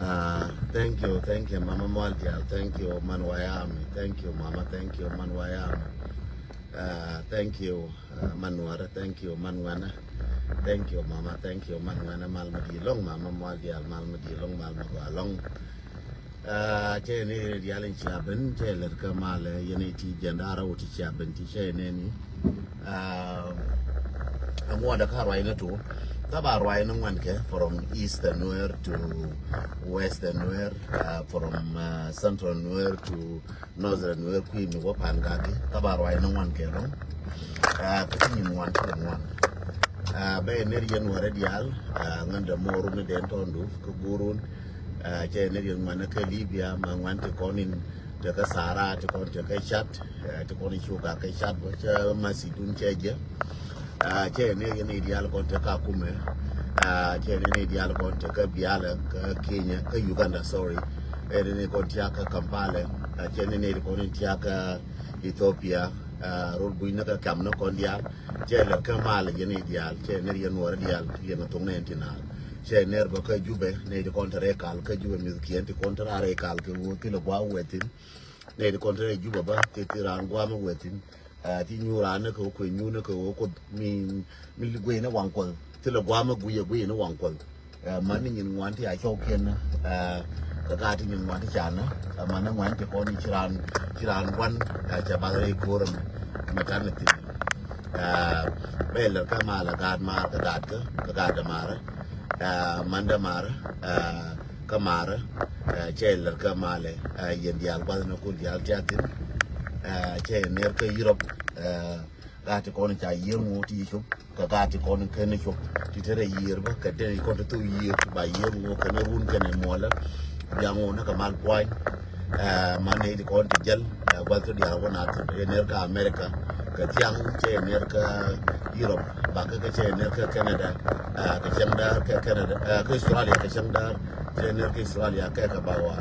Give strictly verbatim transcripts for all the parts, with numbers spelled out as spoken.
Uh, thank you, thank you, Mama Mual Dial. Thank you, Man Wayami. Thank you, Mama. Thank you, Man Wayami. Uh, thank you, uh, Man Nuara. Thank you, Man Wana. Thank you, Mama. Thank you, Man Wana. Mal ma di long, Mama Mual Dial. Mal ma di long, mal ma gua long. Uh, cɛ ni dial in cia ben, cɛ lɛr kä mal, uh, yɛn i ti jɛn dara wä ti cia ben ti cɛ nɛ ni. Uh, a ŋuɔdɛ ka ruac ni tu. Taba ruac ni ŋuan kɛ from Eastern Nuer to Western Nuer, uh, from, uh, Central Nuer to Northern Nuer kui̱ mi wä pan gagi. Taba ruac ni ŋuan kɛ lɔŋ. Uh, kä ti nyin ŋuan ti ŋuan. Uh, bɛ ner yɛn wä rɛ dial, uh, ŋän dɛ moru ni den tɔndu kä gurun. Uh, cɛ ner yɛn ŋuan kä Libya, ma ŋuan ti kɔn in te kä Sahara, ti kɔn te kä Chad, uh, ti kɔn in cuga kä Chad, wä cɛ Masidun cɛ jɛ. Ah, cɛ ni ni dial kɔn te ka kumɛ. Ah, cɛ ni ni dial kɔn te ka biala ka Kenya, ka Uganda, sorry. Ɛ ni ni kɔn tia ka Kampala. Ah, cɛ ni ni kɔn tia ka Ethiopia. Ah, rol buy na ka kam na kɔn dial. Cɛ lɛ ka mal yɛ ni dial. Cɛ ni yɛ nuɔr dial. Yɛ na tung ne ti na. Cɛ ner ba ka Jubɛ ni di kɔn te re kal ka Jubɛ mi kiɛn ti kɔn te ra re kal ke wo ti le gwa wetin. Ne di kɔn te re Jubɛ ba ti ti ran gwa ma wetin. Ah, ti nyu raan ni kɛ wä kuɛ nyu ni kɛ wä kuoth mi, mi guiy ni waŋ kuɔth. Thilɛ guamä guiy ɛ guiy ni waŋ kuɔth. Ah, man ni nyin ŋuan ti a cɔw kiɛn, ah, kɛ gaat ti nyin ŋuan ti can, ah, man ni ŋuan ti kɔn ci raan, ci raan guan, ah, cɛ bath rɛy ko̱r mɛ, mɛ tan ni thin. Ah, bɛ lɛr kä malɛ gaat maar kä gaat kä, kä gaat dɛ maar, ah, man dɛ maar, ah, kä marä, eh, cɛ lɛr kä malɛ, eh, yɛn diaal gua̱th ni kun diaal tiathin, eh, cɛ ner kä Europe, eh, gaa ti kɔn ca yier ŋu ti cop, kä gaa ti kɔn kɛn cop, ti te rɛ yier bä, kɛ den kɔn ti thok yier, ba yier ŋu kɛn run kɛn muɔlä, bia ŋu ni kɛ mal puany, eh, man ni ti kɔn ti jɛl, eh, gua̱th ti diaal wä na thin, yɛ ner kä America, kɛ thiaŋ cɛ ner kä Europe, bakɛ kɛ cɛ ner kä Canada, eh, kɛ cɛŋ daar kɛ Canada, eh, kɛ Australia kɛ cɛŋ daar, Cɛ ner kä Australia kɛ kɛ ba wa.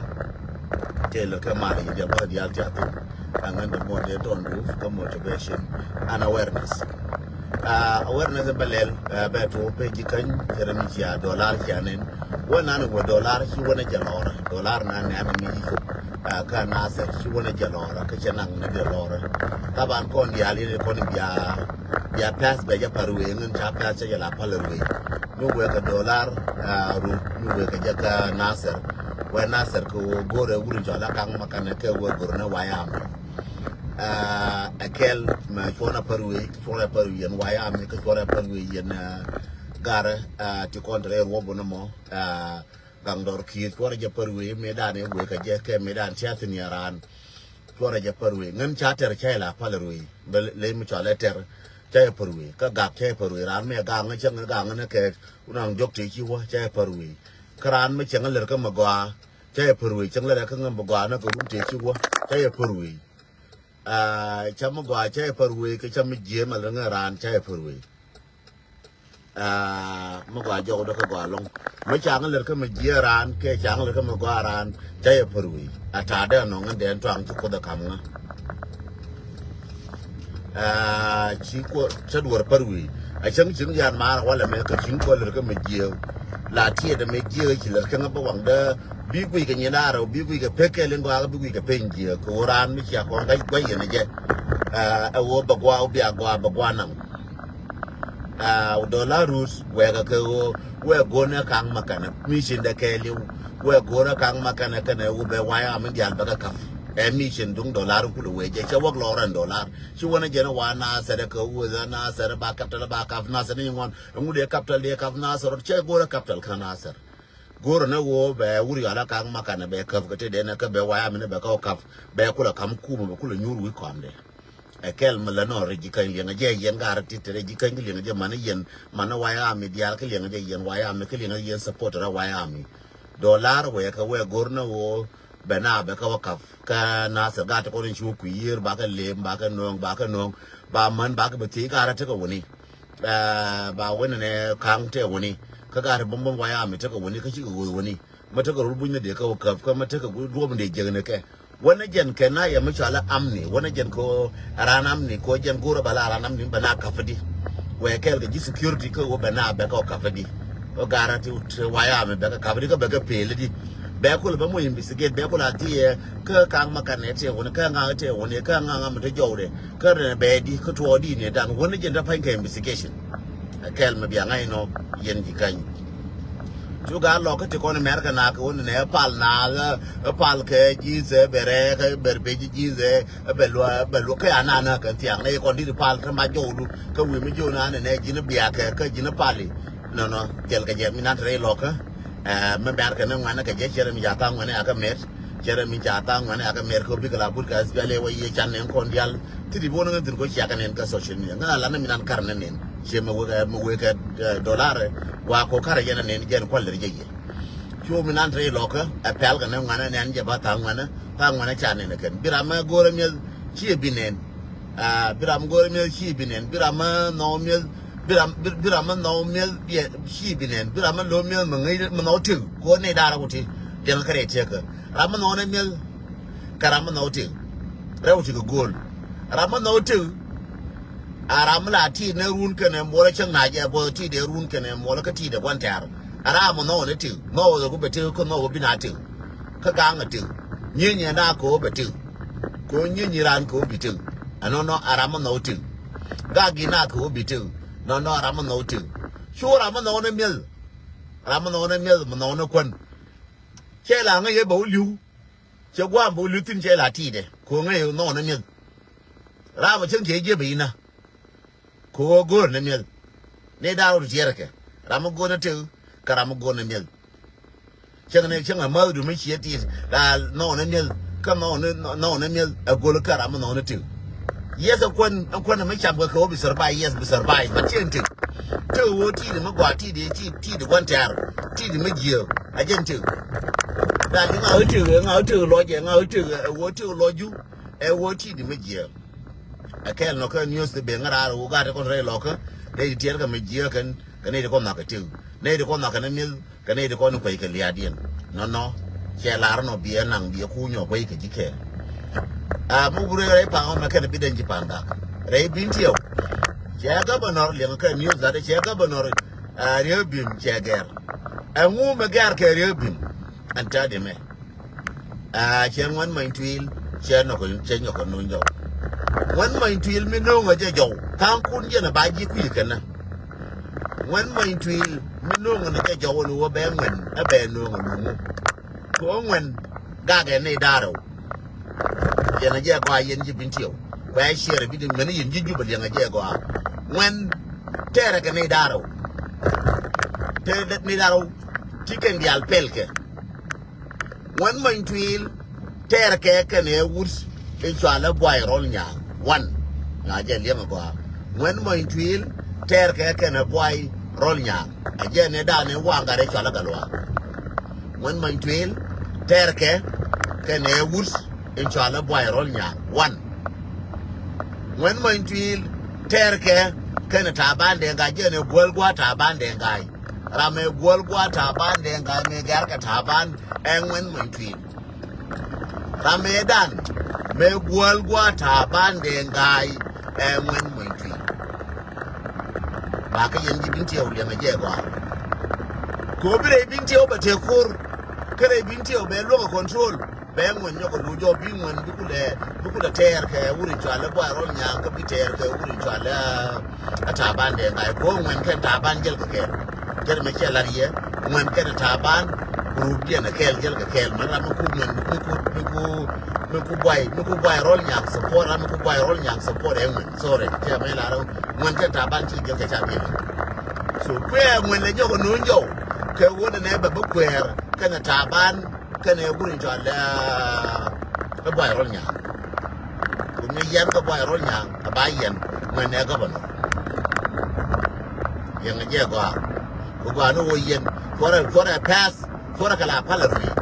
Cɛ lɛ kɛ mal yɛ jɛ ba dial tia thin. Aŋän de mɔ de tɔn du kä motivation and awareness. Ah, awareness bɛ lɛl, eh, bɛ to pɛ ji̱ käny cɛ rɛ mi cia dollar cia nen. Wä nan wä dollar ci wä na jɛ lɔrä. Dollar na nɛ mi ji̱ cop. Ah, kä Nasir ci wä na jɛ lɔrä kä cɛ naŋ na jɛ lɔrä. Taban kɔn dial yɛ kɔn bia, bia pass bɛ jɛ par wee ŋän ca pass cɛ jɛ la pal wee. Mi wekɛ dollar, ah, ru, mi wekɛ jɛ kä Nasir. Wɛ Nasir kɛ wä go̱rɛ wuri cɔl a kaŋ ma kanɛ kɛ wä go̱rɛ ni wayam. Ah, ɛ kɛl mɛ cuɔn a pär wee, cuɔn a pär wee yɛn wayam, kɛ cuɔn a pär wee yɛn, ah, garɛ, ah, ti kɔn te rɛ ruɔb wä ni mɔ, ah, gaŋ dɔr ki̱i̱th cuɔn a jɛ pär wee, mi dan ɛ wekɛ jɛ kɛ mi dan cia thin yɛ raan. Cuɔrɛ jɛ pär wee ŋän ca tɛr cä ila pal ruee. Bɛ ley mi cɔal ɛ tɛr cä yɛ pär wee kä gak cä yɛ pär wee raan mi ɛ gak ŋä cäŋ gak ŋä nɛ kɛ. Unaŋ jɔk tëë ci wä cä yɛ pär wee. Kä raan mi cäŋ lɛr kä mɛ gɔaa cä yɛ pär wee cäŋ lɛr kä ŋä mɛ gɔaa nä kɛ run tëë ci wä cä yɛ pär wee. Aa, cä mɛ gɔaa cä yɛ pär wee kä cä mi jiee mɛ lɛr ŋä raan cä yɛ pär wee. Aa, mi gɔaa jɔk dä kä gɔaa lɔŋ. Mi caŋ lɛr kä mi jiɛ raan kɛ caŋ lɛr kä mi gɔaa raan. Ca yɛ pär wei. A ta̱a̱ dee anɔŋ in dee tuaŋ ci kuoth ɛ kam ŋä. Aa, ci kuɔ cä duɔr pär wei. A cäŋ cäŋ yan maar walɛ mɛ kä cäŋ kuɔ lɛr kä mi jiɛ. La tiɛt ɛ mi jiɛ ci lɛr kä ŋä bä waŋ dee bi guic kɛ nyin da̱a̱r ɛ bi guic kɛ pek kɛ liŋ gɔaa bi guic kɛ peny jiɛ kɛ wä raan mi cia kɔn gac guac yɛn ɛ jɛ. Aa, ɛ wä bɛ gɔaa wä bia gɔaa bɛ gɔaa naŋ. Aa, dollar rus wɛɛkɛ kɛ ɣöö wɛɛ go̱o̱nɛ ka̱ŋ makanɛ mission dɛ kɛɛliw. Wɛɛ go̱o̱nɛ ka̱ŋ makanɛ kɛnɛ wä bɛ wayam in diaal bɛ kɛ kap. Ɛ mission duŋ dollar kulɛ wee jɛ cɛ wäk lɔɔr ɛn dollar. Ci wänɛ jɛn wa Nasir kɛ wä Nasir ba capital ba kap Nasir ni ŋuan. Ŋut dee capital dee kap Nasir cɛ go̱o̱rɛ capital kä Nasir. Go̱o̱rɛ ni wä bɛ wur yɔal a ka̱ŋ makanɛ bɛ kap kɛ te dee nɛ kɛ bɛ wayam in bɛ kɛ wä kap. Bɛ kulɛ kam kumɛ bɛ kulɛ nyuur wi̱i̱ kɔamdɛ. Ɛ kɛl mi lɛ nɔ rɛ ji̱ käny liɛŋɛ jɛ yɛn garɛ tit rɛ ji̱ käny kä liɛŋɛ jɛ manɛ yɛn manɛ wayami diaal kä liɛŋɛ jɛ yɛn wayami kä liɛŋɛ jɛ yɛn support rɛ wayami. Dollar wɛ kɛ wɛ go̱r nɛ wä bɛ na bɛ kä wä kap kä Nasir gat kɔn in cu kui̱ yiër bakɛ lem bakɛ nööŋ bakɛ nööŋ. Ba män bakɛ bɛ thiec garɛ tekɛ wuni. Ba wä nɛnɛ ka̱ŋ tekɛ wuni kä garɛ bämbäm wayami tekɛ wuni kä cikɛ ɣöö wuni. Mä tekɛ rol buny ni dee kä wä kap kä mä tekɛ duɔp in dee jiäk ni kɛ. Wänä jɛn kɛ na yɛ mi cɔalɛ amni wänä jɛn kɛ ɣöö ɛ raan amni kɛ ɣöö jɛn go̱rä bɛ la raan amni bɛ na kapädi. Wɛ kɛɛl kɛ ji̱ security kä ɣöö bɛ na bɛ kɛ ɣöö kapädi. Ɣöö garä ti wayami bɛ kɛ kapädi kä bɛ kɛ peel di. Bɛ kul bä mo investigate, bɛ kul a thiɛ kä kaŋ ma kan ne te wun, kä ŋaŋ te wun, kä ŋaŋ ma te jɔwde, kä rɛ bɛ di, kä tuɔ di ne dan wun jin da pan kä investigation. Kɛl ma bia ŋa̱c nɔ yɛn ji̱ kany. Cu ga lɔ kä ti kɔn America na kä wun ne pal na, pal kɛ ji̱ sɛ bɛ rɛ kä bɛ bɛ ji̱ ji̱ sɛ bɛ luɔ, bɛ luɔ kä ana na kɛ thiaŋ ne kɔn di pal kä ma jɔwdu kä wi mi jɔw na ne ji̱ ne bia kɛ kä ji̱ ne pali. Nɔ nɔ, thil kɛ jɛ mi nan te rɛ lɔ kä. Ɛ, mi bɛr kɛ ni ŋuɛnɛ kɛ jɛ, cɛ rɛ mi ca tha̱a̱ŋ ŋuɛnɛ a kɛ mɛt. Cɛ rɛ mi ca tha̱a̱ŋ ŋuɛnɛ a kɛ mɛt kɛ bikɛ la but kɛ S P L A wä yiëë can nɛn kɔn dial. Ti di bo̱n ŋän thin kɔ cia kɛ nɛn kä social media. Ŋän a la ni mi nan kar ni nɛn. Cɛ mi wekɛ, mi wekɛ, ɛ, dollar, ɛ, wa kɔ kar yɛn nɛn jɛn kual ler jɛ yɛ. Cu mi nan te lɔ kä, ɛ pɛl kɛ ni ŋuɛnɛ nɛn jɛ ba tha̱a̱ŋ ŋuɛnɛ, tha̱a̱ŋ ŋuɛnɛ ca nɛn kɛn. Bi ram mɛ go̱rɛ miɛth, ci bi nɛn. Ɛ, bi ram go̱rɛ miɛth, ci bi nɛn. Bi ram mɛ nhɔw miɛth, Bi ram, bi, bi ram mi nhɔw miɛth biɛ ci bi nɛn. Bi ram mi lo̱ miɛth mi ŋäc mi nhɔw tëk. Kɛ ɣöö nɛy da̱ŋ rɛw ti liɛŋ kɛ rɛy tëkä. Ram mi nhɔw ni miɛth kɛ ram mi nhɔw tëk. Rɛw ti kɛ gööl. Ram mi nhɔw tëk a ram mi la ti̱i̱t ni run kɛnɛ muɔlä cäŋ na jɛ buɔth ti̱i̱t dee run kɛnɛ muɔlä kä ti̱i̱t dee gua̱n tɛ̈r. A ram mi nhɔw ni tëk. Nhɔw ɛ ku bɛ tëk kä nhɔw ɛ bi na tëk. Kä ga̱ŋ ɛ tëk. Nyieny ɛ na kɛ ɣöö bɛ tëk. Kɛ ɣöö nyieny ɛ ran kɛ ɣöö bi tëk. Ɛnɔnɔ a ram mi nhɔw tëk. Gak gi̱n a kɛ ɣöö bi tëk. Nɔnɔ ram mi nhɔw tëk. Cu ram mi nhɔw ni mi̱eth. Ram mi nhɔw ni mi̱eth mi nhɔw ni kuän. Cɛ la ŋäc yɛ bɛ wä li̱w. Cɛ gua̱a̱m bɛ wä li̱w thi̱n cɛ la ti̱i̱dɛ kɛ ɣöö ŋäc yɛ nhɔw ni mi̱eth. Ram mi cäŋ cɛ jiɛp ɛ inä. Kɛ ɣöö go̱o̱r ni mi̱eth. Ni da̱a̱r wä ti tiɛɛr kɛ ram mi go̱o̱r ni tëk kɛ ram mi go̱o̱r ni mi̱eth. Cäŋ ni cäŋ amäthdu mi ciɛ ti̱i̱t la nhɔw ni mi̱eth kä nhɔw ni, nhɔw ni mi̱eth ɛ go̱l kä ram mi nhɔw ni tëk. Yes, ɛ kuän, ɛ kuän mi cam kɛ kɛ wä bi survive, yes, bi survive, but cɛ ni tëk. Tëk ɣöö ti̱i̱t mi gɔaa, ti̱i̱t, ti̱i̱t, ti̱i̱t gua̱n tɛ̈r, ti̱i̱t mi jiääk a jɛn tëk. Da̱a̱r ji̱ ŋa̱ ɣä tëk, ŋa̱ ɣä tëk lɔc ɛ, ŋa̱ ɣä tëk ɛ ɣöö tëk lɔcdu ɛ ɣöö ti̱i̱t mi jiääk. Ɛ kɛl nɔ kä news ti ben ŋäraar ɣöö gat ti kɔn rɛy lɔkä dee ti tiɛɛr kɛ mi jiääk kɛn kɛ nɛy ti kɔn nhɔk kɛ tëk, nɛy ti kɔn nhɔk kɛ ni mi̱eth kɛ nɛy ti kɔn kuɛy kɛ liaadiɛn. Nɔnɔ cɛ lar nɔ biɛ naŋ biɛ kuny ɔ kuɛy kɛ ji̱ kɛɛl. A mi wurɛ rɛy paŋ ɔ mɛ kɛn bi den ji̱ paŋ gak rɛy bin tiɛw. Cɛ governor liɛŋ kɛ news lat cɛ governor, a, Riek Bim cɛ gɛr. Ɛŋu mɛ gɛr kɛ Riek Bim? Ɛn täätdɛ mɛ. A, cɛ Ŋuɛn Many Tuil cɛ nɔk, cɛ nyɔk kɛ no̱o̱ŋ jɔw. Ŋuɛn Many Tuil mi no̱o̱ŋ ɛ jɛ jɔw ka̱ŋ kun jɛn ɛ ba ji̱ kui̱ kɛnɛ. Ŋuɛn Many Tuil mi no̱o̱ŋ ɛ jɛ jɔw ni wä bɛ Ŋuɛn ɛ bɛ no̱o̱ŋ ɛ no̱o̱ŋ. Kɛ ɣöö Ŋuɛn gakɛ nɛy da̱ŋ rɛw. Yɛn ɛ jɛ gɔaa yɛn ji̱ bin tiɛw. Kuɛ ciɛɛr ɛ bi di mɛn yɛn ji̱ Jubɛ liɛŋ ɛ jɛ gɔaa. Ŋuɛn tɛɛrɛ kɛ nɛy da̱ŋ rɛw. Tɛɛrɛ nɛy da̱ŋ rɛw ti kɛn diaal pɛl kɛ. Ŋuɛn Many Tuil tɛɛr kɛ kɛnɛ wut in cɔalɛ Buay Rɔl Nyaŋ. Wan. Ŋa̱ jɛ liɛŋ ɛ gɔaa. Ŋuɛn Many Tuil tɛɛr kɛ kɛnɛ Buay Rɔl Nyaŋ. Ɛ jɛ ni da̱a̱n in waŋ gat in cɔalɛ Gatluak. Ŋuɛn Many Tuil tɛɛr kɛ kɛnɛ wut in cɔalɛ Buay Rɔl Nyaŋ. Wan. Ŋuɛn Many Tuil tɛɛr kɛ kɛnɛ Taban Dɛŋ Gai, jɛn ɛ guäl gua̱a̱th Taban Dɛŋ Gai. Ram ɛ guäl gua̱a̱th Taban Dɛŋ Gai, mëë gɛr kɛ Taban ɛ Ŋuɛn Many Tuil. Ram ɛ dan mëë guäl gua̱a̱th Taban Dɛŋ Gai ɛ Ŋuɛn Many Tuil. Ba kä yɛn ji̱ bin tiɛw liɛŋ ɛ jɛ gɔaa. Kɛ ɣöö bi rɛy bin tiɛw bɛ tëë ko̱r kä rɛy bin tiɛw bɛ luäk ɛ control. Bɛ Ŋuɛn nyɔk ɛ lo̱c jɔw bi Ŋuɛn bi kulɛ, bi kulɛ tɛɛr kɛ wut in cɔalɛ Buay Rɔl Nyaŋ kä bi tɛɛr kɛ wut in cɔalɛ, ɛ, Taban Dɛŋ Gai. Kɛ ɣöö Ŋuɛn kɛn Taban jäl kɛ kɛɛl. Jɛn mɛ cɛ lar yɛ Ŋuɛn kɛn Taban group diɛn ɛ kɛɛl jäl kɛ kɛɛl. Mɛn ram mi ku Ŋuɛn mi ku, mi ku, mi ku Buay, mi ku Buay Rɔl Nyaŋ support, ram mi ku Buay Rɔl Nyaŋ support ɛ Ŋuɛn. Sorry, cɛ mɛ lar Ŋuɛn kɛn Taban ci jäl kɛ ca biɛl. So kuɛ Ŋuɛn lɛ nyɔk ɛ no̱o̱ŋ jɔw kɛ ɣöö nɛ bɛ bi kuɛɛr kɛnɛ Taban kɛnɛ wut in cɔalɛ, ɛ, Buay Rɔl Nyaŋ. Ku mi yɛn kɛ Buay Rɔl Nyaŋ ɛ ba yɛn Ŋuɛn ɛ governor. Yɛn ɛ jɛ gɔaa. Ku gɔaa ni wä yɛn cuɔrɛ, cuɔrɛ pass, cuɔrɛ kɛ la pal ɛ rui̱.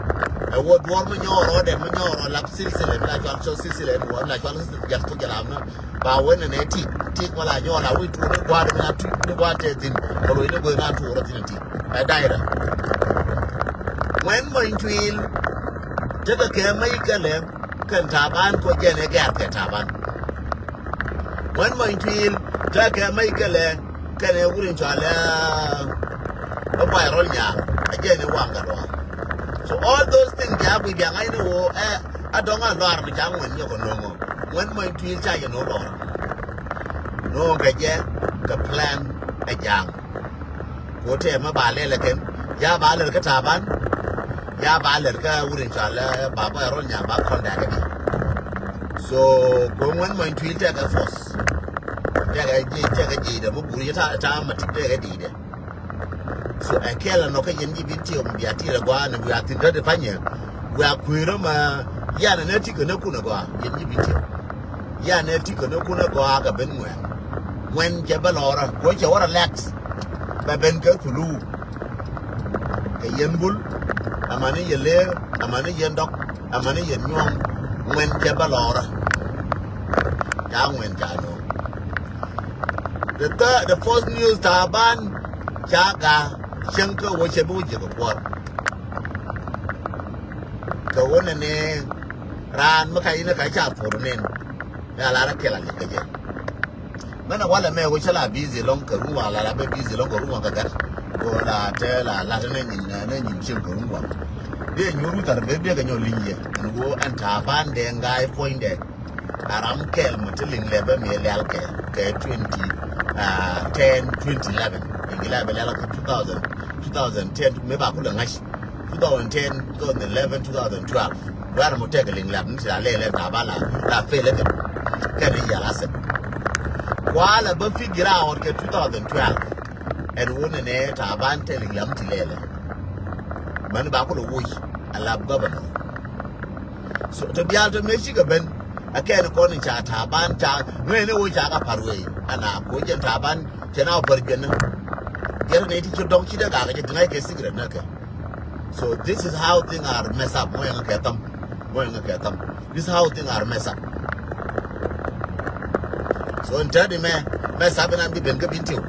Ɛ wä duɔr mi nyɔɔr rɔ dɛ mi nyɔɔr rɔ lap silsila mi la cual cɔ silsila mi wä mi la cual silsila jat ku jɛ la mi. Ba wen nɛ tik, tik wala nyɔɔl a wi̱i̱ tuur ni gua̱a̱r ni a tui̱ ni gua̱a̱r tɛth thi̱n. Kɛ lo̱c ni gua̱a̱r ni a tuur thi̱n tik. Ɛ da̱yrä. Ŋuɛn Mɔny Tuil tekɛ kɛ mec kɛlɛ kɛn Taban kɔ jɛn ɛ gɛ̈r kɛ Taban. Ŋuɛn Mɔny Tuil tekɛ kɛ mec kɛlɛ kɛn ɛ wut in cɔalɛ ɛ Buay Rɔl Nyaŋ. Ɛ jɛn ɛ waŋ kɛ luaak. So all those Wi̱i̱ biaŋ a in ɣöö ɛ a dɔ̱ŋ a lɔr mi ca ŋuɛn nyɔk ɛ no̱o̱ŋ ɔ. Ŋuɛn mɔny tuil ca yɛ no̱o̱ŋ lɔr. No̱o̱ŋ kɛ jɛ kɛ plan ɛ ja̱a̱ŋ. Ko tɛmɛ ba lɛl ɛ kɛn ya ba lɛl kä Taban. Ya ba lɛl kä wut in cɔal ɛ baba ɛ rol nyaŋ ba kɔn dɛk ɛ di. So ko ŋuɛn mɔny tuil tɛk ɛ force. Tɛk ɛ ji̱ tɛk ɛ ji̱ dɛ mi bur yɛ ta ta ma tik tɛk ɛ di dɛ. So ɛ kɛl anɔ kä yɛn ji̱ bin tiɛw mi bia tirɛ gɔaa ni bia thin räti panyɛ. Bia kui̱rä ma yan anɛ tikɛ ni kun ɛ gɔaa yɛn ji̱ bin tiɛw. Yan anɛ tikɛ ni kun ɛ gɔaa kɛ ben ŋuɛn. Ŋuɛn cɛ bä lɔrä kuɔ cɛ wä relax. Bɛ ben kɛ thulu. Kɛ yɛn bul. Amani yɛ leer. Amani yɛn dɔk. Amani yɛn nyuɔ̱ŋ. Ŋuɛn cɛ bä lɔrä. Ca ŋuɛn ca nyuɔ̱ŋ. The third, the first news Taban ca ga cieŋ kä wä cɛ bi wä jiɛ kɛ kuɔr. Kɛ wä nɛ ni raan mi ka yini ka ca thor nin. Ni a lar a kɛl a liŋ kä jɛ. Mɛn a walɛ mɛ wä cɛ la busy lɔŋ kɛ ruŋ wa la la bɛ busy lɔŋ kɛ ruŋ wa kɛ gat. Ko la tɛ la la tɛ nɛ nyin nɛ nyin cieŋ kɛ ruŋ wa. Bi a nyuur wi̱ thar bɛ bi a kɛ nyɔ liŋ yɛ. Ɛn wä ɛn Taban dɛ ŋa̱y puɔ̱nydɛ. A ram kɛl mɔ ti liŋ lɛpɛ mi lial kɛ kɛ twenty, ah, ten, twenty eleven. Iŋ lial bɛ lial kɛ two thousand, two thousand ten mi ba kulɛ ŋa̱c. Two thousand ten, two thousand eleven, two thousand twelve. Duar mɔ tɛk liŋ lɛp ni ti la lɛ lɛ ta ba la la fel kɛ kɛ ni yal asɛ. Kuala bä figure out kɛ two thousand twelve. Ɛn wun ni nɛ Taban tɛ liŋ lɛp ti lɛ lɛ. Mani ba kulɛ wuc a lap governor. So to bial to me cikɛ ben. A kɛn kɔn in ca Taban ca ŋuɛn in wo ca ka par wei. Ana ko jɛn Taban cɛ na wä par jɛn ni. Jɛn ni ti ci dɔŋ ci dɛ gakɛ jɛ ti ŋa̱c kɛ secret ni kɛ. So this is how things are mess up. Ŋuɛn ŋa kɛ tham. Ŋuɛn ŋa kɛ tham. This is how things are mess up. So in tɛt imɛ mess up in an bi ben kä bin tiw.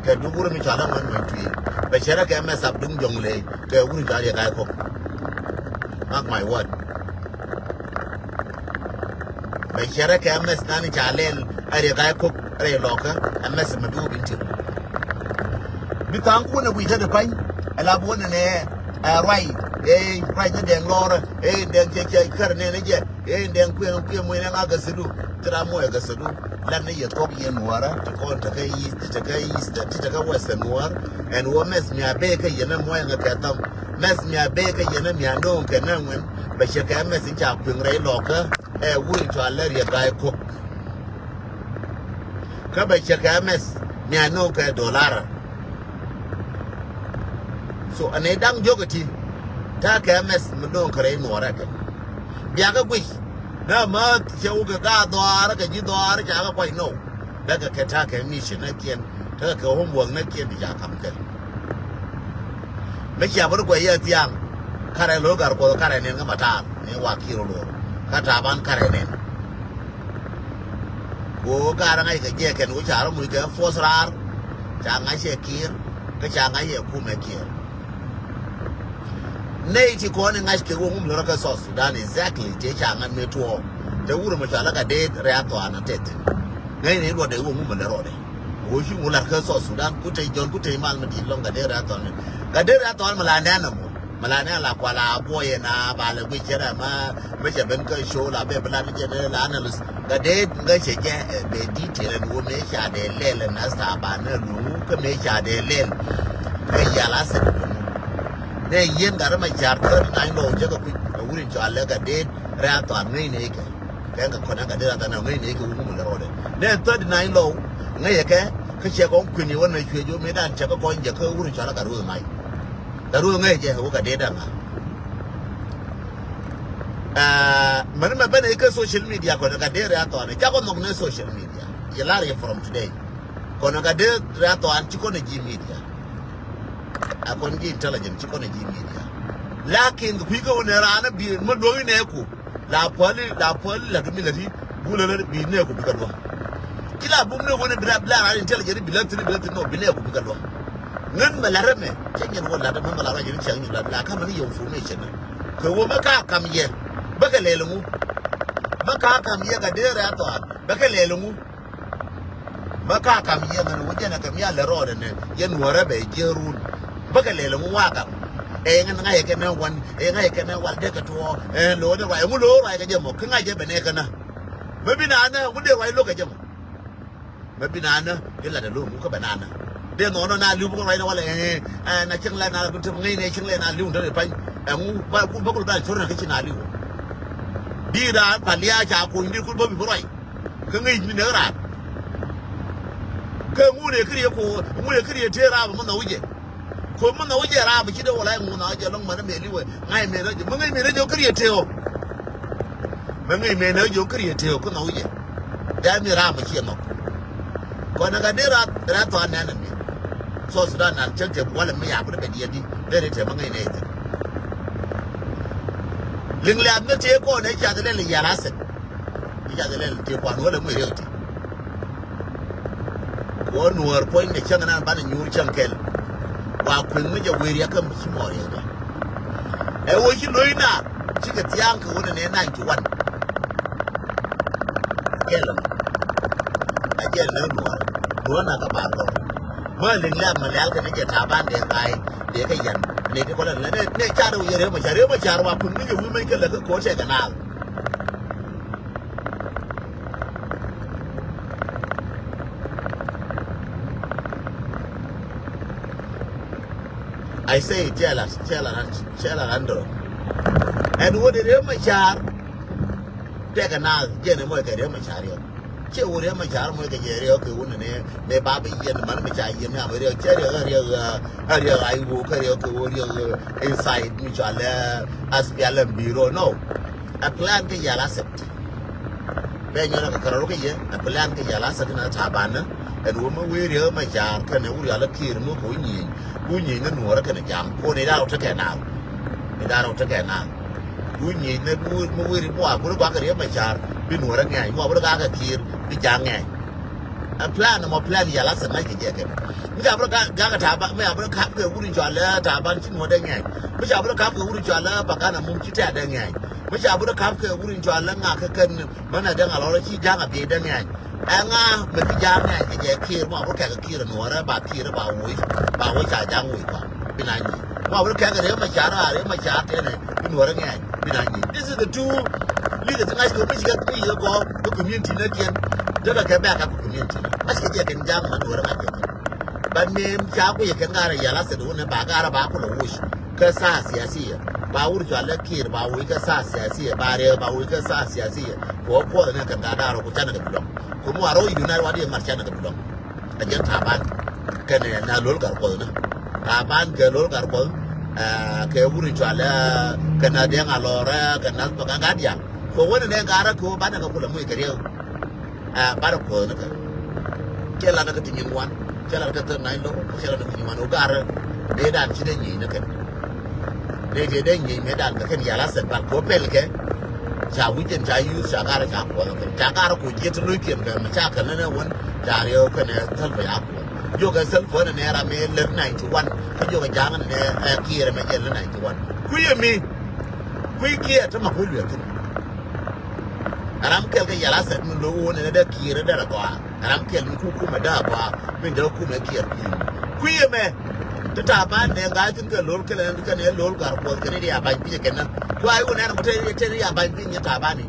Kɛ duk wur mi ca la ŋuɛn ŋuɛn tui. Bɛ cɛ rɛ kɛ mess up duŋ jɔŋ ley. Kɛ wur ca riɛ ka kɔk. Mark my word. Bɛ cɛ rɛ kɛ mɛs nani ca lɛl ɛ riɛ ga̱a̱c kok rɛy lɔkä ɛ mɛs mɛ bi wä bin ti̱r. Bi tha̱a̱ŋ kun ɛ gui̱c tä di pa̱ny ɛ la bi wä nɛnɛ ɛ ruac ɛ ruac ni dɛŋ lɔrä ɛ dɛŋ cɛ cɛ kär nɛnɛ jɛ ɛ dɛŋ kuɛn kuɛn muɛn ɛ ŋa gäsädu. Ti ram muɔc ɛ gäsädu. Lat ni yɛ thuɔ̱k yɛn nuɔrä ti kɔn tekä east ti tekä east ti tekä western nuɔr. Ɛn wä mɛs mi a bee kä yɛn ɛ muɔc ɛ ŋä kɛ thɔm. Mɛs mi a bee kä yɛn ɛ mi a no̱o̱ŋ kɛ nɛ ŋuɛn. Bɛ cɛ kɛ mɛs in ca kueŋ rɛy lɔkä. Ɛ wur in cɔal lɛ riɛ ga̱a̱c kok. Kä bɛ cɛ kɛ mɛs mi a no̱o̱ŋ kɛ dolar. So ɛn ɛ da̱ŋ jiök ɛ ti ta̱a̱ kɛ mɛs mi no̱o̱ŋ kɛ rɛy nuɔrä kɛ. Biakä guic. Nɛ ma cɛ wä kɛ ga̱a̱ dhɔaarä kɛ ji̱ dhɔaarä ca kɛ kuac nɔw. Bɛ kɛ kɛ ta̱a̱ kɛ mission nɛ kiɛn. Tekɛ kɛ homework nɛ kiɛn ti ca kam kɛ. Mi cia bä ni guɛc yɛ thiaŋ. Karɛ lo̱ gar kuɔth karɛ nɛn kä matar ni wa ki̱r lo̱r kä Taban karɛ nɛn. Ko gar ŋa̱c kɛ jɛ kɛn ko ca rɔ muc kɛ force raar. Ca ŋa̱c yɛ ki̱r kä ca ŋa̱c yɛ kumɛ ki̱r. Nɛy ti kɔn i̱ ŋa̱c kɛ wä ŋum lärä kä South Sudan exactly ti ca ŋa̱c mi tuɔɔk. Te wurɛ mɛ cɔal kä Gatdet Riak Thuan a tɛth. Ŋäcnɛ i̱ luɔtdɛ wä ŋum lärä rɔɔdɛ. Wä ci ŋu lar kä South Sudan ku tey jɔn ku tey mal mi di̱i̱t lɔŋ Gatdet Riak Thuan. Gatdet Riak Thuan mi la nɛn ɛmɔ mi la nɛn la kual a buɔyɛ na ba lɛ guic cɛ rɛ ma. Mi cɛ ben kä show la bɛ bi lat jɛ ni la analyst. Gatdet ŋä cɛ jɛ ɛ bɛ detail ɛn wä mëë ca dee lɛl ɛn as Taban ni luŋu kä mëë ca dee lɛl. Kä yal a sɛt luŋu. Nɛ yien gat rɛ ma car thirty nine lɔw jɛ kɛ kui̱ ɛ wur in cɔal lɛ Gatdet Riak Thuan ŋäcnɛ ikɛ. Kɛ kɛ kɔn ɛ Gatdet Riak Thuan ŋäcnɛ ikɛ wä ŋum lɛ rɔɔdɛ. Nɛ thirty nine lɔw ŋäcɛ kɛ kä cɛ kɔn kui̱n iwä nɛ cuɛ jɔ mëë dan cɛ kɛ kɔn jɛ kä wur in cɔal lɛ Gatdet Riak Thuan. Gatdet Riak Thuan ŋäcɛ jɛ wä Gatdet Riak Thuan. Aa, mɛn mɛ ben ikä social media kɔnɛ Gatdet Riak Thuan. Cakɔ nhɔk ni social media. Yɛ lar yɛ from today. Kɔnɛ Gatdet Riak Thuan ci kɔnɛ ji̱ media. A kɔn ji̱ intelligent ci kɔnɛ ji̱ media. Lakin kui̱ kä wunɛ raan bi mɛ duɔ̱k inɛ ku. La puali, la puali la kɛ mi la ti. Bulɛ la bi nɛ ku bi kɛ duɔ̱k. Ci la bum ni wuni bi la, bi la ran intelligent bi la thin, bi la thin nɔ, bi nɛ ku bi kɛ luɔk. Ŋän mɛ lat rɛ mɛ cɛ nyɛn wä lat mɛ mɛ lat rɛ nyɛn cɛ nyɛn lat la kamɛ ni yɛ information. Kɛ wä mɛ ka kam yɛ bä kɛ lɛl ŋu. Mɛ ka kam yɛ Gatdet Riak Thuan bä kɛ lɛl ŋu. Mɛ ka kam yɛ ŋän wä jɛn ɛ kɛ mi a lɛ rɔɔdɛ nɛ yɛ nuɔrɛ bɛ jiɛ run. Bä kɛ lɛl ŋu wa kam. Ɛ ŋa̱c ɛ kɛn ɛ wan, ɛ ŋa̱c ɛ kɛn ɛ wal dee kɛ tuɔɔ, ɛ lo̱o̱ dee ruac, ɛŋu lo̱o̱ ruac kɛ jɛ mɔ, kä ŋa̱c ɛ ben ɛ kɛn ɛ. Mɛ bi naan ɛ, ŋu dee ruac lo̱k kɛ jɛ mɔ. Mɛ bi naan ɛ, i̱ lat ɛ lo̱o̱ ŋu kä bɛ naan ɛ. Dee nhɔɔnɔ na li̱w bä kɛ ruac ni walɛ, ɛ, ɛ, na cieŋ lɛ na bi te ŋäcnɛ cieŋ lɛ na li̱w te ri pa̱ny. Ɛŋu ba ku bä kul bɛ cor na kä ci na li̱w. Bi raan pal ya ca kuny bi kul bä bi bä ruac. Kä ŋäc mi nɛ raan. Kä ŋun ɛ kiri ko, ŋun ɛ kiri tëë raap mi nhɔk wi̱cɛ. Ko mi nhɔk wi̱cɛ raap ci dee wala ŋun nhɔk wi̱cɛ lɔŋ mɛn mɛ li̱wɛ. Ŋa̱c mɛ nɛ jɛ, mi ŋäc mɛ nɛ jɛ kiri tëë. Mi ŋäc mɛ nɛ jɛ kiri tëë ko nhɔk wi̱cɛ. Dee mi raap ci nhɔk. Kɔn ɛ ka dee raap, raap thɔan nɛn mi. South Sudan nan cɛ tëë wala mi yap rɛ bɛ diɛ di. Dee ri tëë mi ŋäc nɛ jɛ. Liŋ lɛ mi tëë kɔn ɛ ca dee lɛ yɛl asɛt. I̱ ca dee lɛl ti kuan wälɛ muc riɛk ti. Wä nuɔɔr puɔ̱ny kɛ cäŋ nan banɛ nyuur cäŋ kɛl. Wa kueŋ mi jɛ wëë riɛk kä mi ci mɔ riɛk jɛ. Ɛ wä ci lo̱c naar cikɛ thia̱a̱ŋ kɛ wä nɛ nɛ ninety one. Kɛl ɛmɔ a jɛl nɛ nuɔɔr. Nuɔɔr na kɛ bar gɔw. Mä liŋ lɛp ma lɛl kɛ ni jɛ Taban dee ŋa̱c dee kɛ yɛn. Ni ti kɔlɛ nɛ nɛ car wä yɛ rɛw ma car rɛw ma car wa kueŋ mi jɛ wi̱i̱ mec kɛ lɛ kɛ ko̱r tɛkɛ naath. I say, cɛl a, cɛl a, cɛl a andro. Ɛn wä di Riek Machar. Tɛkɛ naath jɛn ɛ mɔc kɛ Riek Machar yɛ. Ciɛ wä Riek Machar mɔc kɛ jɛ riɛk kɛ wun ni ni ba bi yɛn man mi ca yɛn ni a bi riɛk cɛ riɛk a riɛk a riɛk a iwo kɛ riɛk kɛ wä riɛk inside mi cɔal ɛ SPLM bureau no. A plan kɛ yɛl asset. Bɛ nyɔrɛ kɛ kärɔr kɛ yɛ a plan kɛ yɛl asset na Taban ni. Ɛn wä mi wee Riek Machar kɛnɛ wur yal a Kiir mi kɛ wä nyieny. Wä nyieny ni nuɔrɛ kɛnɛ jam. Kɔn i̱ da̱r wä tekɛ naath. I̱ da̱r wä tekɛ naath. Wä nyieny ni mi wee ri mɔ a bur gɔakɛ Riek Machar. Bi nuɔrɛ ŋɛny. Mɔ a bur gɔakɛ Kiir. Bi ja̱ ŋɛny. A plan mɔ plan yɛl asset ŋa̱c kɛ jɛ kɛnɛ. Mi ca bi rɔ gak, gak Taban, mi ca bi rɔ kap kɛ wut in cɔal ɛ Taban ci nuɔ̱t dee ŋɛny. Mi ca bi rɔ kap kɛ wut in cɔal ɛ Pagan Amum ci tɛ̈t dee ŋɛny. Mi ca bi rɔ kap kɛ wut in cɔal ɛ ŋak kɛ kɛn mɛn ɛ dee ŋa lɔrɔ ci ja̱ŋ a biey dee ŋɛny. Ɛ ŋa mi bi ja̱ŋ ŋɛny kɛ jɛ Kiir mɔ a bi rɔ kɛk kɛ Kiir nuɔ̱ɔ̱rä ba Kiir ba woc, ba woc ca ja̱ŋ woc kɔn. Bi na nyi. Mɔ a bi rɔ kɛk kɛ Riek Machar a Riek Machar tɛnɛ bi nuɔ̱ɔ̱rä ŋɛny. Bi na nyi. This is the two leaders ŋa̱c kɛ mi ci kɛ mi yɛ gɔɔk kɛ community ni kiɛn. Dee kɛ kɛ bɛ̈k kɛ community ni. Ŋa̱c kɛ jɛ kɛn ja̱ŋ mɛ nuɔ̱ɔ̱rä ŋa̱c kɛ kɛn. But mi ca kui̱ kɛn garɛ yɛl asset wun ɛ ba garɛ ba kulɛ woc kä saa siasiya. Ba wur cɔal ɛ Kiir ba woc kä saa siasiya. Ba Riek ba woc kä saa siasiya. Kɛ wä puɔth ni kɛn ka da̱r ku canɛ kɛ bi dɔŋ. Ku mi warɛ wä unite wa di mar canɛ kɛ bi dɔŋ. A jɛn Taban kɛnɛ na Lol Gatkuɔth ni. Taban kɛ Lol Gatkuɔth, ɛ, kɛ wur cɔal ɛ kɛ na Dɛŋ Alɔr ɛ kɛ na Pagan Gadiaŋ. Kɛ wä ni nɛ garɛ kɛ wä banɛ kɛ kulɛ muc kɛ riɛk. Ɛ, banɛ kuɔth ni kɛ. Cɛ lanɛ kɛ ti nyin wan, cɛ lanɛ kɛ thirty nine lo̱k, cɛ lanɛ kɛ ti nyin wan, wä garɛ. Mëëdan ci dee nyieny ni kɛn. Mëë tëë dee nyieny mëëdan kɛ kɛn yɛl asset, but kɛ wä pɛl kɛ. Ca wi̱c ɛn ca youth, ca garɛ ca kuɔth ni kɛn. Ca garɛ ku jiɛt ti lo̱ckiɛn kɛ, mɛ ca kɛ lɛn ɛ wän, ca riɛw kɛn ɛ Salva ya kuɔth. Jiökɛ Salva ni nɛ ram mëë lät ninety one, kä jiökɛ ja̱a̱ŋ ni nɛ, ɛ, Kiir mɛ jɛl ni ninety one. Kui̱ ɛ mi, kui̱ Kiir ti ma kui̱ luɛth thi̱n. Ram kɛl kɛ yɛl asset mi lo̱k wun ɛn ɛ dee Kiir ɛ dee rɛ gɔaa. Ram kɛl mi ku kumɛ dee gɔaa mi dee kumɛ Kiir kui̱. Kui̱ ɛmɛ ti Taban nɛ ŋa̱c thi̱n kɛ Lol kɛl ɛn kɛn ɛ Lol Gatkuɔth kɛn i̱ ria ba̱ny pi̱nyɛ kɛn na. Ku a i̱ wun ɛn mɔ te i̱ ria ba̱ny pi̱ny ni Taban i̱.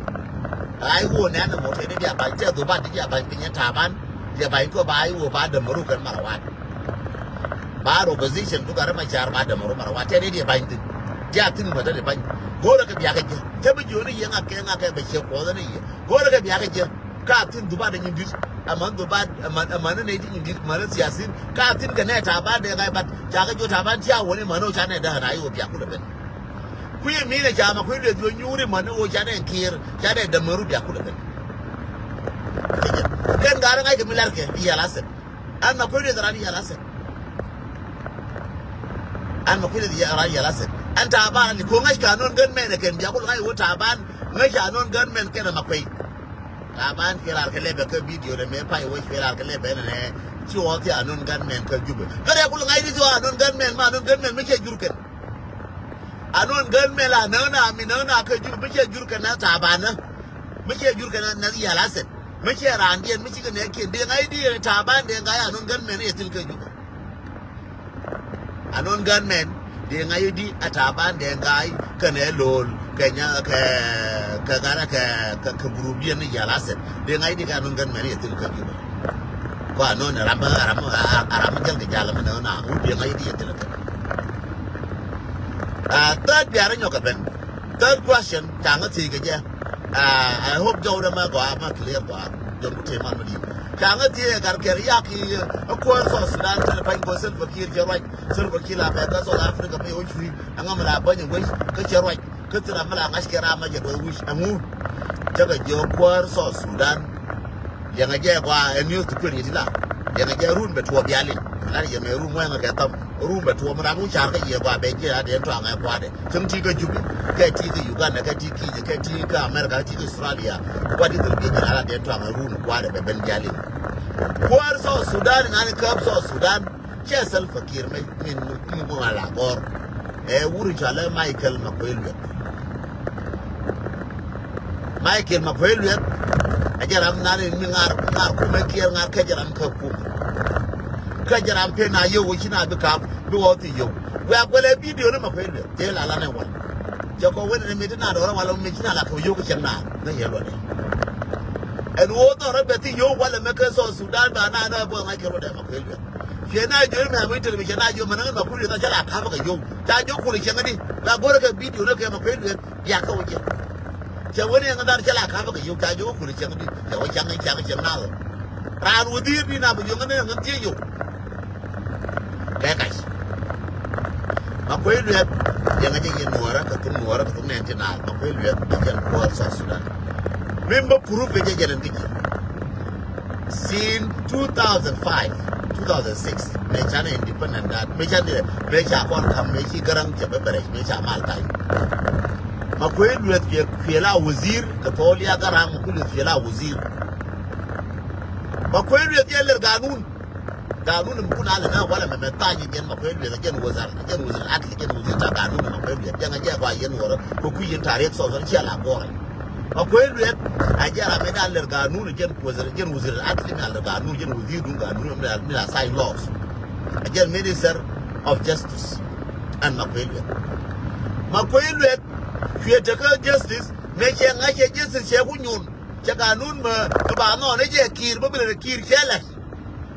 A i̱ wun ɛn mɔ te i̱ ria ba̱ny tɛ dho̱bat i̱ ria ba̱ny pi̱ny ni Taban. Ria ba̱ny kɔ ba i̱ wun ba dämaru kɛn mara wat. Ba rɔ opposition duk a Riek Machar ba dämaru mara wat tɛ i̱ ria ba̱ny thi̱n. Tia thi̱n mɔ te i̱ ba̱ny. Go̱o̱rä kɛ biakɛ jɛ. Cä bi jiöni yɛ ŋa kɛ ŋa kɛ bɛ ciɛ kuɔth ni yɛ. Go̱o̱rä kɛ biakɛ jɛ. Ka thi̱n dhubat ɛ nyin di̱t, aman dhubat, aman, aman nɛ nɛy ti nyin di̱t, man nɛ siasin. Ka thi̱n kɛ nɛ Taban dee ŋa̱c bat, ca kɛ jiök Taban cia wä ni man ni ɣöö ca nɛ dähän a i̱ ɣöö bia kulɛ ben. Kui̱ mi nɛ ca ma kui̱ lueth ɣöö nyuuri man ni ɣöö ca nɛ Kiir, ca nɛ dämaru bia kulɛ ben. Kɛ jɛ. Kɛn ga̱r ŋa̱c kɛ mi la̱rkɛ, i̱ yɛl asset. An ma kui̱ lueth ran i̱ yɛl asset. An ma kui̱ lueth ran i̱ yɛl asset. An Taban ni ko̱ ŋa̱c kɛ anɔn gän mɛn ɛ kɛn bia kulɛ ŋa̱c ɣöö Taban, ŋa̱c kɛ anɔn gän mɛn kɛn ɛ ma kui̱. Taban kiɛ lar kɛ lɛbɛ kä video dɛ mɛ pay wec kiɛ lar kɛ lɛbɛ nɛ nɛ. Ci wä thia̱ anɔn gunmen kä Jubɛ. Kä rɛ kul ŋa̱c di ci wä anɔn gunmen ma anɔn gunmen mi cɛ jur kɛn. Anɔn gunmen la nä na mi nä na kä Jubɛ mi cɛ jur kɛn na Taban nä. Mi cɛ jur kɛn na yɛl asset. Mi cɛ raan diɛn mi ci kɛ nɛ kiɛn di ŋa̱c di Taban di ŋa̱c anɔn gunmen yɛ thil kä Jubɛ. Anɔn gunmen Dee ŋa̱c di a Taban Deng Gai kɛnɛ Lol kɛ nya kɛ kɛ Garang kɛ kɛ kɛ group diɛn ni Yal Asset. Dee ŋa̱c di kɛ anun kɛn mɛn yɛ thil kɛ Juba. Kɔ anun ram ram ram jäl kɛ jal mɛ nɛ na wut dee ŋa̱c di yɛ thil kɛ. Ah, third biarɛ nyɔk kɛ ben. Third question, ca ŋä thiec kɛ jɛ. Ah, I hope jɔwdɛ mɛ gɔaa mɛ clear gɔaa. Jɔn ku tëë man mɛ di̱i̱t. Ca ŋä thiec kɛ gar kɛr yak i̱ ɛ kuäär South Sudan tɛn pany kɔ Salva Kiir cɛ ruac. Salva Kiir la bɛ kä South Africa mi wä cui̱. Ɛŋä mi la bäny ɛ wec kä cɛ ruac. Kä thil ram mi la ŋa̱c kɛ ram mɛ jɛ duɔth wi̱c ɛŋu. Cä kɛ jiök kuäär South Sudan. Liɛŋɛ jɛ gɔaa ɛ news ti kuën yɛ ti la. Liɛŋɛ jɛ run bɛ tuɔɔk bia liŋ. Lar yɛ mɛ run wɛŋɛ kɛ thäm. Run bɛ tuɔɔk mi ram wun car kä yɛ gɔaa bɛ jiɛ a dee tuaŋɛ kua̱dɛ. Cäŋ ti kä Juba kɛ ti kä Uganda kɛ ti Kenya kɛ ti kä America kɛ ti kä Australia. Kua̱dɛ thil biɛ jiɛ a dee tuaŋɛ run kua̱dɛ bɛ ben bia liŋ. Kuäär South Sudan ŋa̱ni käp South Sudan. Cɛ Salva Kiir mɛ min min ŋuŋ a la gɔr. Ɛ wuri cɔalɛ Michael Makuei Lueth. Michael Makuei Lueth a jɛ ram nan in mi ŋa̱r ŋa̱r kumɛ Kiir ŋa̱r kä jɛ ram kä kum. Kä jɛ ram pen a yio̱w wä ci na bi kap bi wä thi yio̱w. Wɛ a guɛlɛ bidio ni Makuei Lueth jɛ la la nɛ wal. Cɛ kɔ wen ni mi ti na dɔrɛ wal mi ci na la kɛ yio̱w kɛ cɛ na nɛ yɛ luɔdɛ. Ɛn wä dhɔrɛ bɛ thi yio̱w wal mɛ kɛ South Sudan ba na na bɔ ŋa̱c kɛ luɔdɛ Makuei Lueth. Ciɛ na jiö mɛ mi tɛr mi ciɛ na jiö mɛ na Makuei Lueth a cɛ la ka̱pä kɛ yio̱w. Ca jiö kul cieŋ di la go̱rɛ kɛ bidio ni kɛ Makuei Lueth. Bia kä wä jiɛ. Cɛ wen yɛn ŋä dhar cɛ la ka̱pä kɛ yio̱w ca jiö kul cieŋ di. Cɛ wä cieŋ cieŋ cieŋ na dhɔ. Raan wä dhi̱i̱r di na bi yio̱w ŋä ni ŋä thiec yio̱w. Kɛ kac. Makuei Lueth yɛn ŋä jɛ yɛn nuɔrä kɛ thum nuɔrä kɛ thum nɛn ti na Makuei Lueth bi jɛn kuäär South Sudan. Min bä proof kɛ jɛ jɛn ɛn kɛ jiɛ. Since two thousand five, two thousand six, mëë canɛ independent dat, mëë canɛ, mëë ca kɔn kam, mëë ci Garaŋ cɛ bä bɛrɛc, mëë ca mal kac. Makuei Lueth kiɛ kiɛ la wazir, kɛ thɔɔl ya Garaŋ, Makuei Lueth kiɛ la wazir. Makuei Lueth yɛ lɛr ganun. Ganun mi kun alɛ na walɛ mɛ mɛ thany jɛn Makuei Lueth, jɛn wazir, jɛn wazir adli, jɛn wazir ta ganun Makuei Lueth. Jɛn a jɛ gɔaa yɛn wärä, kɛ kui̱ yɛn tarik sɔsɔ, ciɛ la gɔrɛ. Makuei Lueth a jɛ ram mi da lɛr ganun jɛn wazir, jɛn wazir adli mi a lɛr ganun, jɛn wazir dun ganun mi a, mi a sign laws. A jɛn Minister of Justice ɛn Makuei Lueth. Makuei Lueth cuɛ tekä justice, mɛ cɛ ŋa̱c cɛ justice cɛ ku nyun. Cɛ ganun mɛ, mɛ ba nɔɔn ɛ jɛ Kiir, bä bi lɛ Kiir cɛ lɛt.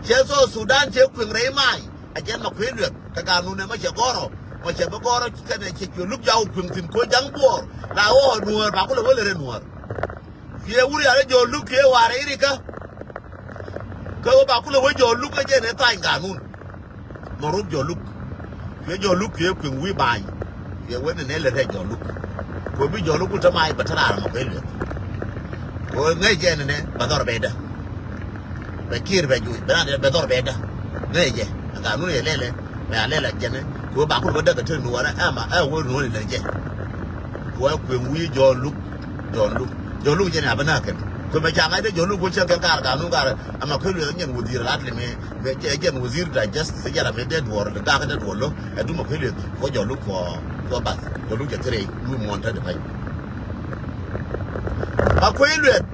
Cɛ South Sudan cɛ kueŋ rɛy may. A jɛn Makuei Lueth kɛ ganun ɛmɔ cɛ gɔ̱rɔ. Mɔ cɛ bi gɔ̱rɔ kɛnɛ cɛ cuɛ luk jaw kueŋ thi̱n ko̱ ja̱ŋ buɔɔr. La ɣɔɔ nuäär ba kulɛ wä lɛ rɛ nuäär. Kiɛ wuri a rɛ jɔɔl luk kiɛ warɛ irikä. Kä wä ba kulɛ wä jɔɔl luk kä jɛn ɛ thany ganun. Mɔ rop jɔɔl luk. Kiɛ jɔɔl luk kiɛ kueŋ wi̱i̱ ba̱a̱ny. Kiɛ wen nɛ lɛ rɛ jɔɔl luk. Kɛ bi jɔɔl luk wut te may bɛ te raar Makuei Lueth. Kɛ ŋäc jɛn nɛ bɛ dhɔr bɛ dä. Bɛ Kiir bɛ juuc bɛ na bɛ dhɔr bɛ dä. Ŋäc jɛ a ganun yɛ lɛlɛ. Mɛ a lɛlɛ jɛn kɛ wä ba kul bä däk kɛ te nuɔrɛ ɛma ɛ wä nuɔrɛ lɛ jɛ. Kɛ wä kueŋ wi̱i̱ jɔɔl luk. Jɔɔl luk. Jɔɔl luk jɛn a bä na kɛn. Kɛ mɛ ca ŋa̱c dee jɔɔl luk wä cɛ kɛn kar ganun kar. Ɛma Makuei Lueth jɛn wä dhiir lat lɛ mɛ. Mɛ jɛ jɛn wä dhiir ta justice jɛ ram mɛ dee duɔr lɛ gak dee duɔr lɔ. Ɛ du Makuei Lueth kɔ jɔɔl luk kɔ kɔ bath. Jɔɔl luk jɛ thirɛ lu muɔn ta de pay. Makuei Lueth.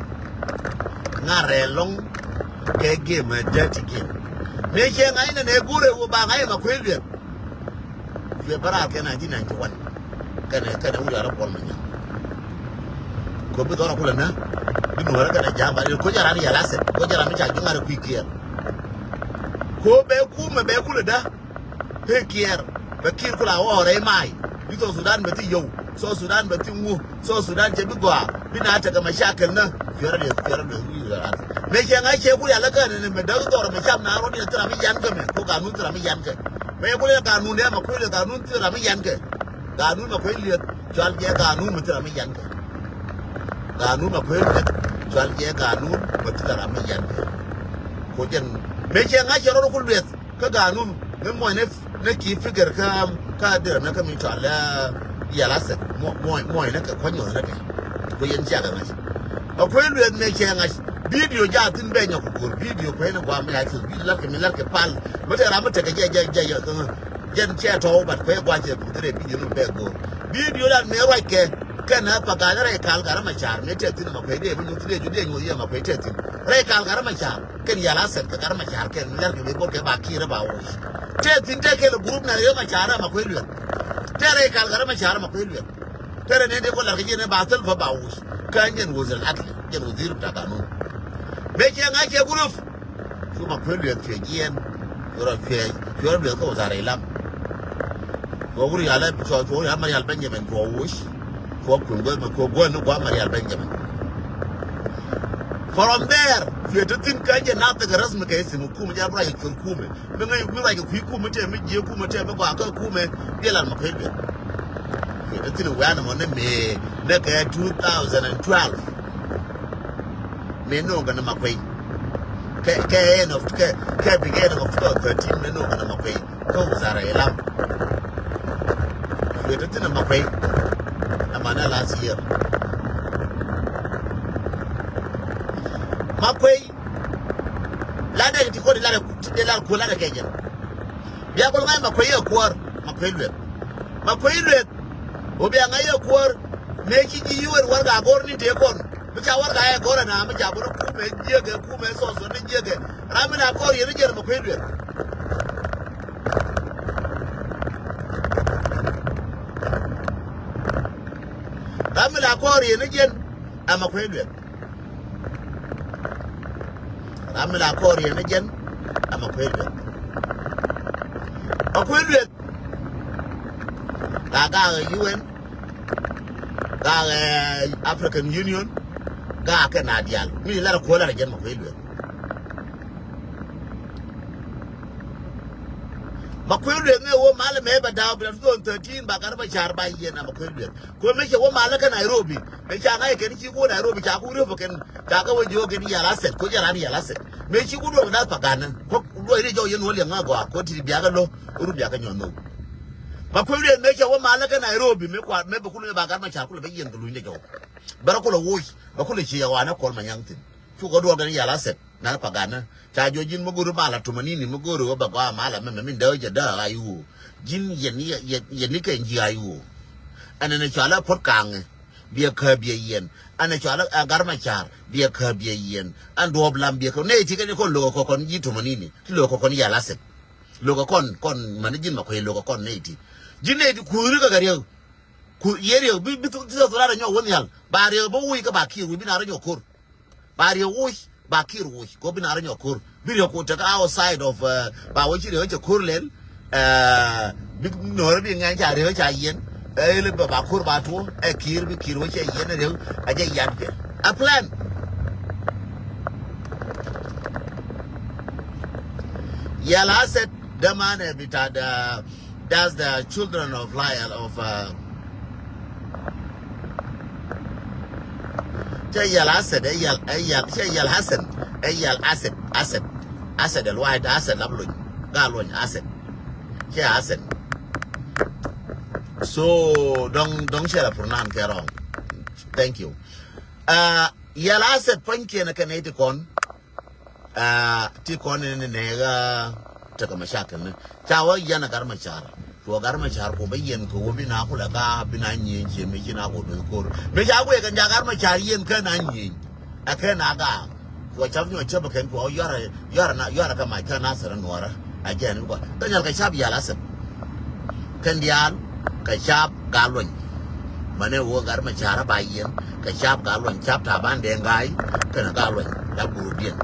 Ŋa̱rɛ lɔ̱ŋ kɛ game, a dirty game. Mëë cɛ ŋa̱c nɛ nɛ go̱rɛ wä ba ŋa̱c Makuei Lueth. Cuɛ bä raar kɛ nineteen ninety-one. Kɛnɛ, kɛnɛ wut a rɔ Kuɔl Manyɔk. Kɔ bi dhɔrɔ kulɛ nä. Bi nuɔrä kɛnɛ jam ba. Kɔ jɛ ran yɛ lasɛ. Kɔ jɛ ran mi ca juŋ a rɛ kui̱ kiɛɛr. Kɔ bɛ kumɛ bɛ kulɛ dä. Pek Kiir, bɛ Kiir kula ɣɔɔrɛ i̱ may. Bi South Sudan bɛ thi yio̱w. South Sudan bɛ thi ŋu. South Sudan cɛ bi gɔaa. Bi na tekɛ mashakil nä. Cuɛrɛ lieth, cuɛrɛ lieth, wi̱i̱ rɛ rat. Mëë cɛ ŋa̱c cɛ kul yalä kɛn ni mɛ däk dhɔr mɛ cam na rɔ̱t yɛ thil ram mi yan kɛ mɛ. Ko ganun thil ram mi yan kɛ. Mëë kul yɛ ganun dee mɛ kul yɛ ganun thil ram mi yan kɛ. Ganun mɛ kuec lieth. Cual jɛ ganun mɛ thil ram mi yan kɛ. Ganun mɛ kuec lieth. Cual jɛ ganun mɛ thil ram mi yan kɛ. Ko jɛn. Mëë cɛ ŋa̱c cɛ rɔ̱t kul lieth. Kä ganun ni muɔ̱ny ni, ni ki figure kä, kä dirɛ ni kä mi cɔal, eh, yɛl asɛ. Muɔ̱ny, muɔ̱ny ni kɛ kuɔ̱ny muɔ̱ny ni kɛ. Kuɛ yɛn ciak ɛ ŋa̱c. Ɛ kuɛ lueth mëë cɛ ŋa̱c. Video jaa thin bɛ nyɔk kukur. Video kuɛ ni guam ya cus. Video lar kɛ mi lar kɛ pal. Mi tɛ ram mi tekɛ jɛ, jɛ, jɛ, jɛ, jɛn cɛ tɔw, but kuɛ gua̱c cɛ kuthirɛ video ni bɛ go̱o̱r. Video dan mëë ruac kɛ. Kɛn ɛ pa ga̱a̱c rɛy kal Gat Macar. Mëë tɛ thin ma kuɛ dee, mi nyuth dee, ju dee nyuth yɛ ma kuɛ tɛ thin. Rɛy kal Gat Macar. Kɛn yal asɛt kɛ Gat Macar kɛn mi lɛr kɛ mi bot kɛ ba Kiir ba woc. Tɛ thin tɛ kɛl group na Riek Macar ma kuɛ lueth. Tɛrɛ ikal kɛ rɛ mɛ car ma kui̱ luɛth. Tɛrɛ ni dee kɔ lar kɛ jiɛn ɛ ba thil bä ba wuc. Kä jɛn wazir al adl, jɛn wazir bita ganun. Mëë ciɛ ŋa̱c ciɛ guruf. Cu ma kui̱ luɛth cuɛ jiɛn. Cuɛ rɔ cuɛ, cuɛ rɔ luɛth kä wazara ilam. Cuɛ wur yalɛ, cuɛ, cuɛ wur yalɛ Marial Benjamin cuɛ wuc. Cuɛ kui̱ guäth ma cuɛ guäth ni gua̱ Marial Benjamin. From there, cuɛ ti thin kä jɛ nath kɛ rasmi kɛ isim kumɛ, jɛ ruac kɛ cuɛ kumɛ. Mi ŋäc mi ruac kɛ kui̱ kumɛ tɛ, mi jiɛ kumɛ tɛ, mi gɔaa kä kumɛ, biɛ lar ma kui̱ luɛth. Kui̱ ti thin wian mɔ ni mëë, ni kɛ two thousand and twelve. Mëë no̱o̱ŋ kɛ ni ma kui̱. Kɛ, kɛ end of, kɛ, kɛ beginning of two thousand thirteen, mëë no̱o̱ŋ kɛ ni ma kui̱. Kä wizara ilam. Kui̱ ti thin ma kui̱. Ama ni last year. Ma kui̱. La dee ti kɔn di la dee, ti dee la kuɔ la dee kɛ jɛn. Bia kɔn ŋa̱c ma kuɛ yɛ kuɔr, ma kuɛ luɛk. Ma kuɛ luɛk. Wä bia ŋa̱c yɛ kuɔr. Mëë ci ji̱ yuɛn warɛga gɔr ni tëë kɔn. Mi ca warɛga yɛ gɔr ɛna, mi ca bä ni kumɛ jiɛkɛ, kumɛ sɔsɔ ni jiɛkɛ. Ram mi la kɔr yɛn ni jɛn ma kuɛ luɛk. Ram mi la kɔr yɛn ni jɛn, ɛ ma kuɛ luɛk. Ram mi la kɔr yɛn ni jɛn, ɛ ma kuɛ luɛk. Ma kuɛ luɛk. Ka gaakɛ U N, gaakɛ African Union, gaakɛ na diaal. Mi lar kuɔ lar jɛn ma kuɛ luɛk. Ma kuɛ luɛk ŋɛ wä mal mɛ ba daw bila two thousand thirteen ba gar ba car ba yɛn, ɛ ma kuɛ luɛk. Kuɛ mɛ cɛ wä mal kä Nairobi. Mɛ ca ŋa̱c kɛn ci kuɔ Nairobi ca ku rep kɛn ca kä wä jiök kɛn yal asset. Kuɛ jɛ ran yal asset. Mɛ ci ku duɔk na pa ganɛ. Kuɛ duɔk ri jɔk yɛn wä liɛŋ ŋa̱c gɔaa kuɛ ti biakä lo. Ru biakä nyɔn no. Ma kuɛ luɛk mɛ cɛ wä mal kä Nairobi mɛ kuat mɛ bɛ kulɛ ba gar ma car kulɛ bɛ yɛn kɛ luny dɛ jɔk. Bɛ rɔ kulɛ woc bɛ kulɛ ci yɛ wanɛ kɔl ma nyaŋ thin. Cukɛ duɔk kɛn yal asset. Nal paganä ca juɔc ji̱n mi go̱o̱ri mal a tumanini mi go̱o̱ri wä bɛ gɔaa mal a mɛmɛ min däk jɛ däk a iwuɔ. Ji̱n yɛn yɛn yɛn ni kɛn ji̱ a iwuɔ. Ɛn ɛn cɔal a puɔ̱t kaŋɛ biɛ kä biɛ yɛn. Ɛn ɛn cɔal a gar ma car biɛ kä biɛ yɛn. Ɛn duɔ̱ɔ̱p lam biɛ kä nɛy ti kɛn kɔn lo̱k kɛ kɔn ji̱ tumanini ti lo̱k kɛ kɔn yal asset. Lo̱k kɛ kɔn kɔn mani ji̱n ma kuɛ lo̱k kɛ kɔn nɛy ti ji̱n nɛy ti kuuri kɛ kɛ riɛk. Ku yɛ riɛk bi bi thok thok rarɛ nyɔk wä nhial ba riɛk bä wuc kä ba kiɛ wi̱i̱ bi na rɛ nyɔk ko̱r. Ba riɛk woc ba kiɛr woc kɔ bi na rɔ nyɔk ko̱r. Bi riɛk ku tek outside of, uh, ba wä ci riɛk cɛ ko̱r lɛl. Uh, bi nöörä bi ŋɛn ca riɛk ca yiɛn. Ɛ ilɛ ba ba ko̱r ba tuɔ ɛ kiɛr bi kiɛr wä cɛ yiɛn riɛk. A jɛ yian kɛ a plan. Yɛl asset dämanɛ bi ta da. That's the children of liar of, uh, cɛ yɛl asset, ɛ yɛl, ɛ yɛl, cɛ yɛl Hassan, ɛ yɛl asset, asset, asset, ɛ luay ta asset lap luny, ga luny asset, cɛ asset. So dɔŋ dɔŋ cɛ la purnan kɛ wrong. Thank you. Uh, yɛl asset puɔ̱ny kiɛn kɛ nɛy ti kɔn. Ah, ti kɔn ni nɛ ga tekɛ mashakil ni ca wä yɛn a gar ma car. Tuɔ gar ma car ku bä yɛn kɛ wä bi na kulɛ ga bi na nyieny cie mi ci na ku duth kor. Mi ca wee kɛn ja gar ma car yɛn kɛ na nyieny. A kɛ na ga. Tuɔ cap nyɔ cap kɛn tuɔ yɔr yɔr na yɔr kɛ ma ca na sɛrɛ nuɔrɛ. A jɛn bi kɔ. Daniel kɛ cap yal a sɛp. Kɛn diaal kɛ cap ga luɔny. Mane wä gar ma cara ba yɛn kɛ cap ga luɔny cap ta ban dee ŋa̱a̱y kɛn ga luɔny cap group diɛn.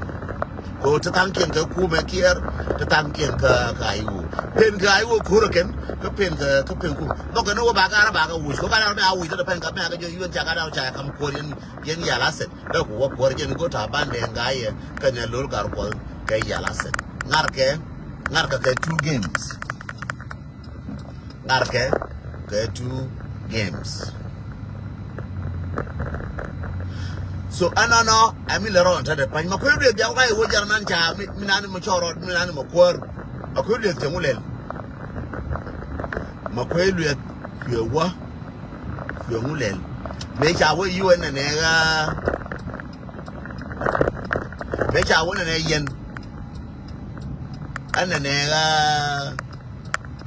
Ko ti thaŋ kiɛn kɛ kumɛ kiɛɛr ti thaŋ kiɛn kɛ kɛ ayi wä pen kɛ ayi wä ko̱r kɛn kɛ pen kɛ kɛ pen kum. Bä kɛn wä ba gar ba kɛ wuc ko ba dar mɛ a wuc tɛ pen kɛ mɛ a kɛ jɛ yuɛn ca ga dar ca kam kuɔr yɛn yɛn yal a sɛt. Dee ku wä kuɔr jɛn go̱ ta̱a̱ ban dee ŋa̱a̱c yɛ kɛn ɛ lo̱l gar kuɔth kɛ yal a sɛt. Ŋarkɛ ŋarkɛ kɛ two games. Ŋarkɛ kɛ two games. So ɛnɔnɔ ɛ mi lɛ rɔɔn tɛtɛ pa̱ny ma kueer lueth biak ŋa̱c ɛ wä jɛn nan ca mi nani mɔ cɔɔr rɔɔd mi nani mɔ kuäär. Ma kueer lueth cɛ ŋu lɛl. Ma kueer lueth cuɛ wä. Cuɛ ŋu lɛl mëë ca wä yiwä nɛnɛ ɣaa. Mëë ca wä nɛnɛ yɛn. Ɛ nɛnɛ ɣaa.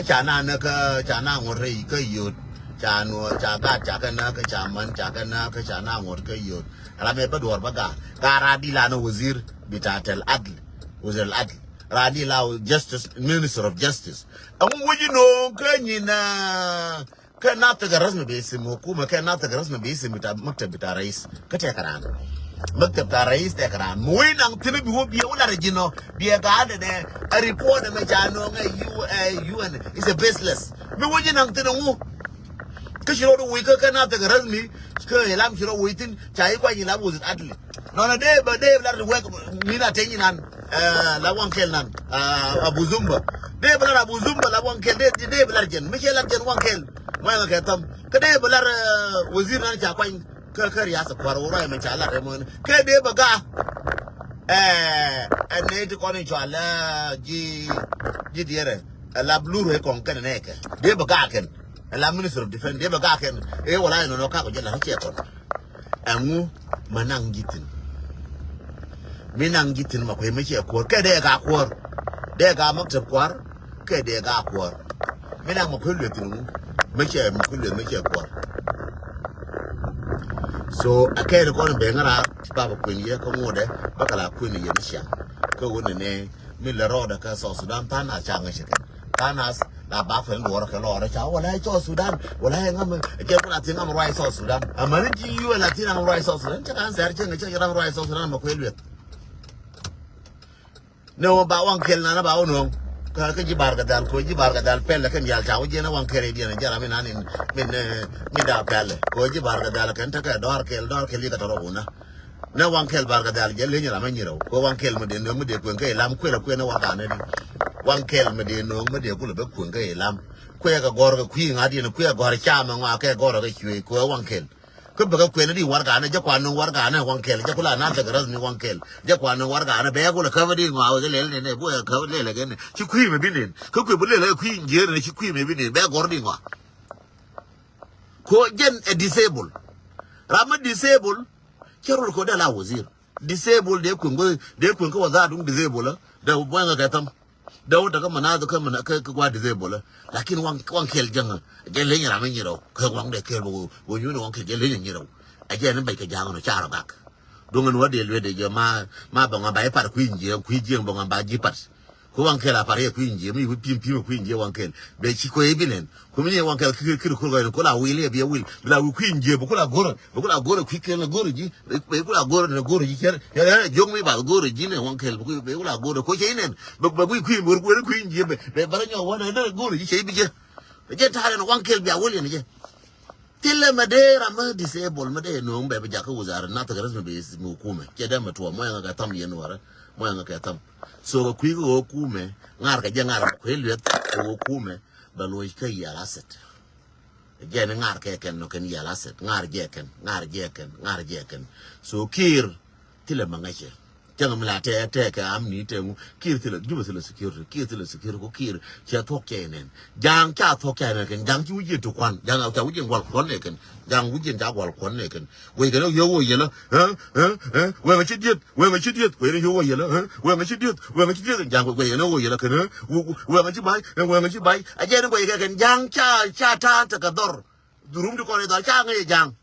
Ca na näk kä ca na ŋuɔ̱t rɛy kä yöt. Ca nuɔ̱ɔ̱r ca gat ca kɛ näk kä ca män ca kɛ näk kä ca na ŋuɔ̱t kä yöt. Ram ɛ bä duɔ̱ɔ̱r bä gaar gaar a di la ni wazir bita tɛl adl. Wazir al adl. Raan di la justice, minister of justice. Ɛŋu wä ji̱ nööŋ kä nyin, ah, kä nathik rasmi bi isim hukuma, kä nathik rasmi bi isim bita maktab bita rais. Kä tɛk raan. Maktab bita rais tɛk raan. Mi wä ji̱ naŋ thi̱n bi wä biɛ wä lar ji̱ nɔ. Biɛ gaa dɛ dɛ. A report mɛ ca nööŋ ɛ U, ɛ U N. Is a baseless. Mi wä ji̱ naŋ thi̱n ŋu. Kä ci rɔ wä kä, kä nathik rasmi. Kä ilam ci rɔ wä thi̱n. Ca i̱ kuany ilam was it adli. Nɔnɔ dee bä dee bä lar wek mi na teny nan. Eh, la waŋ kɛl nan. Ah, Abu Zumba. Dee bä lar Abu Zumba la waŋ kɛl dee dee bä lar jɛn. Mi cɛ lar jɛn waŋ kɛl. Mɔ yaŋ kɛ tham. Kä dee bä lar, eh, wazir nan ca kuany. Kä kä riasa kuar wä rɔy mɛ ca lar mɔ. Kä dee bä ga. Eh, ɛn nɛ ti kɔn in cɔal la ji̱ ji̱ diɛrɛ. La blur wä kɔŋ kɛn nɛ kɛ. Dee bä ga kɛn. La Minister of Defense dee bä ga kɛn. Eh, wala in nɔ ka ko jɛ la cɛ kɔn. Ɛŋu ma naŋ ji̱ thi̱n? Mi naŋ ji̱ thi̱n ma kuec mi cɛ kuɔr kɛ dee ka kuɔr. Dee ka maktab kuɔr kɛ dee ka kuɔr. Mi naŋ ma kuec lueth thi̱n ŋu? Mi cɛ ma kuec lueth mi cɛ kuɔr. So a kɛɛn kɔn ben ŋa̱ra ba ba kuën yɛ kä ŋuɔdɛ ba kɛ la kuën yɛ ni ciaŋ. Kä wun ni nɛ mi lɛ rɔɔdɛ kä South Sudan tha̱a̱ŋ a ca ŋäc kɛ. Tha̱a̱ŋ a La ba fɛn luɔrä kɛ lɔrä ca wala ɛ South Sudan wala ɛ ŋam. Jɛ kula ti ŋam ruay South Sudan. Amani ji yu la ti ŋam ruay South Sudan. Cɛ kan sɛr cɛ ŋɛ cɛ ram ruay South Sudan ma kuɛ luet. Ne wä ba waŋ kɛl nana ba wä nɔŋ. Ka ka ji̱ Bar Gadal ko ji̱ Bar Gadal pɛl kɛn yal ca wä jɛ na waŋ kɛl diɛn jɛ ram mi nan in min, eh, min da pɛl ko ji̱ Bar Gadal kɛn ta kɛ dɔr kɛl dɔr kɛl yi ka tɔrɔ wuna. Nɛ waŋ kɛl Bar Gadal jɛ leny ram a nyirɛw. Kuɛ waŋ kɛl mi dee nööŋ mi dee kueŋ kä ilam kuɛ la kuɛ nɛ warɛganɛ di. Waŋ kɛl mi dee nööŋ mi dee kulɛ bɛ kueŋ kä ilam. Kuɛ kɛ gɔr kɛ kui̱ ŋa̱t yɛn kuɛ gɔr cam ŋɔa kɛ gɔr kɛ cuëë kuɛ waŋ kɛl. Kä bɛ kɛ kuɛn di warɛganɛ jɛ kuan nööŋ warɛganɛ waŋ kɛl jɛ kula na thɛk rɛth ni waŋ kɛl. Jɛ kuan nööŋ warɛganɛ bɛ kulɛ käp di ŋɔa wä jɛ lɛl nɛnɛ bu ɛ käp lɛl ɛ kɛn. Ci kui̱ mɛ bi nen. Kä kuɛ bi lɛl ɛ kui̱ jier nɛ ci kui̱ mɛ bi nen. Bɛ gɔr di ŋɔa. Ko jɛn ɛ disable. Ram mi disable. Cɛ rol ko dee la wazir. Disable dee kueŋ dee kueŋ kä wadha duŋ disable. Dee buɛŋ kɛ tham. Dee wä dee kä manadh kä mana kä kä gua disable. Lakin waŋ waŋ kɛl jäŋ. Jɛ leny ram nyirɛw kä waŋ dee kɛl bä wä nyuni waŋ kɛl jɛ leny nyirɛw. A jɛ ni bɛc kɛ jaŋ nɔ carɔ gak. Duŋ ni wä dee luet dee jɛ ma ma bɛ ŋɔ ba ipat kui̱ jiɛŋ kui̱ jiɛŋ bɛ ŋɔ ba ji̱ pat. Ku waŋ kɛl a par yɛ kui̱ jiɛ mi wi̱i̱ pi̱m pi̱m kui̱ jiɛ waŋ kɛl bɛ ci kuɛ i̱ bi nɛn. Ku mi ni waŋ kɛl kir kir kur gɔy ni ku la wil yɛ bi yɛ wil bi la wi̱i̱ kui̱ jiɛ bi ku la go̱rä bi ku la go̱rä kui̱ kɛl ni go̱rä ji̱. Bi ku la go̱rä ni go̱rä ji̱ cɛr yɛ yɛ jiɔk mi ba go̱rä ji̱ ni waŋ kɛl bi ku la go̱rä ko cɛ i̱ nɛn. Bɛ bɛ wi̱i̱ kui̱ bor kuɛn kui̱ jiɛ bɛ bɛ bärä nyɔ wä ni go̱rä ji̱ cɛ i̱ bi jɛ. Jɛ ta̱a̱ ni waŋ kɛl bi a wä liɛn jɛ. Thilɛ mɛ dee ram mɛ disable mɛ dee no̱o̱ŋ bɛ bi jakä wuzarɛ nathɛ kɛ rɛs mɛ bi mi hukumɛ. Cɛ dee mɛ tuɔɔk mɔ yɛŋɛ kɛ tham yɛn wärä mɔ yɛŋɛ kɛ tham. So kɛ kui̱ kɛ hukumɛ ŋa̱r kɛ jɛ ŋa̱r kui̱ lueth kɛ hukumɛ bɛ loc kä yɛl asset. Jɛ ni ŋa̱r kɛ kɛn nɔ kɛn yɛl asset ŋa̱r jɛ kɛn ŋa̱r jɛ kɛn ŋa̱r jɛ kɛn. So kiir thilɛ mɛ ŋäcɛ. Cäŋ mi la tɛ tɛ kɛ am ni tɛ ŋu kiir thilɛ jubɛ thilɛ security kiir thilɛ security ko kiir cɛ thuɔk cɛ nɛn. Ja̱a̱ŋ ca thuɔk cɛ nɛn kɛn ja̱a̱ŋ ci wi̱c yɛn ti kuan ja̱a̱ŋ ca wi̱c yɛn gual kuan nɛ kɛn ja̱a̱ŋ wi̱c yɛn ca gual kuan nɛ kɛn. Wec kɛn yɛ wä yɛlä ɛ ɛ ɛ wɛŋɛ ci diet wɛŋɛ ci diet wɛŋɛ yɛ wä yɛlä ɛ wɛŋɛ ci diet wɛŋɛ ci diet ja̱a̱ŋ wɛŋɛ yɛ wä yɛlä kɛn ɛ wɛŋɛ ci ba̱y ɛ wɛŋɛ ci ba̱y. A jɛn wec kɛ kɛn ja̱a̱ŋ ca ca ta̱a̱ tekɛ dhɔr. Durum ti kɔn ɛ dhɔr ca ŋäc ɛ ja̱a̱ŋ.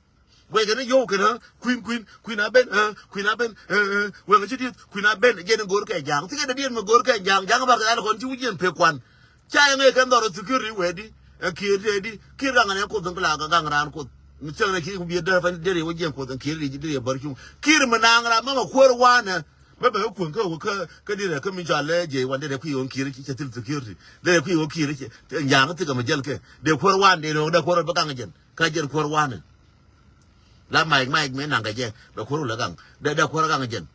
Guɛckɛ ni yio̱w kɛn ɛ kui̱n kui̱n kui̱n a ben ɛ kui̱n a ben ɛ ɛ wɛŋɛ ci dieth kui̱n a ben jɛn in go̱o̱r kɛ ja̱a̱ŋ thikɛ dee dieth mɛ go̱o̱r kɛ ja̱a̱ŋ ja̱a̱ŋ bar kɛ dhal kɔn ci wi̱c yɛn pek kuan. Ca yɛ ŋäc kɛn dhɔr ɛ security wɛɛdi ɛ kiɛɛr tɛɛdi kiɛɛr gaŋ ni ɛ kuoth in kɛ la gaŋ raan kuoth. Mi thiäŋ ni kiɛɛr ku biɛ dee fɛn dee rɛ wä jiɛn kuoth in kiɛɛr ri dee rɛ bär cuŋ kiɛɛr mi naaŋ raan mɛ mɛ kuäär wanɛ. Mɛ bɛ kueŋ kä wä kä kä dirɛ kä mi cɔal lɛ jiɛc wan dirɛ kui̱ wä kiɛɛr ci cɛ thil security dirɛ kui̱ wä kiɛɛr ci nyaŋ thikɛ mɛ jäl kɛ dee kuäär wan dee nööŋ dee kuäär bä gaŋ jɛn. Ka jɛn kuäär wanɛ. La mac mac mi naŋ kɛ jɛ bɛ kuäär wä lɛ gaŋ dee dee kuäär gaŋ jɛn.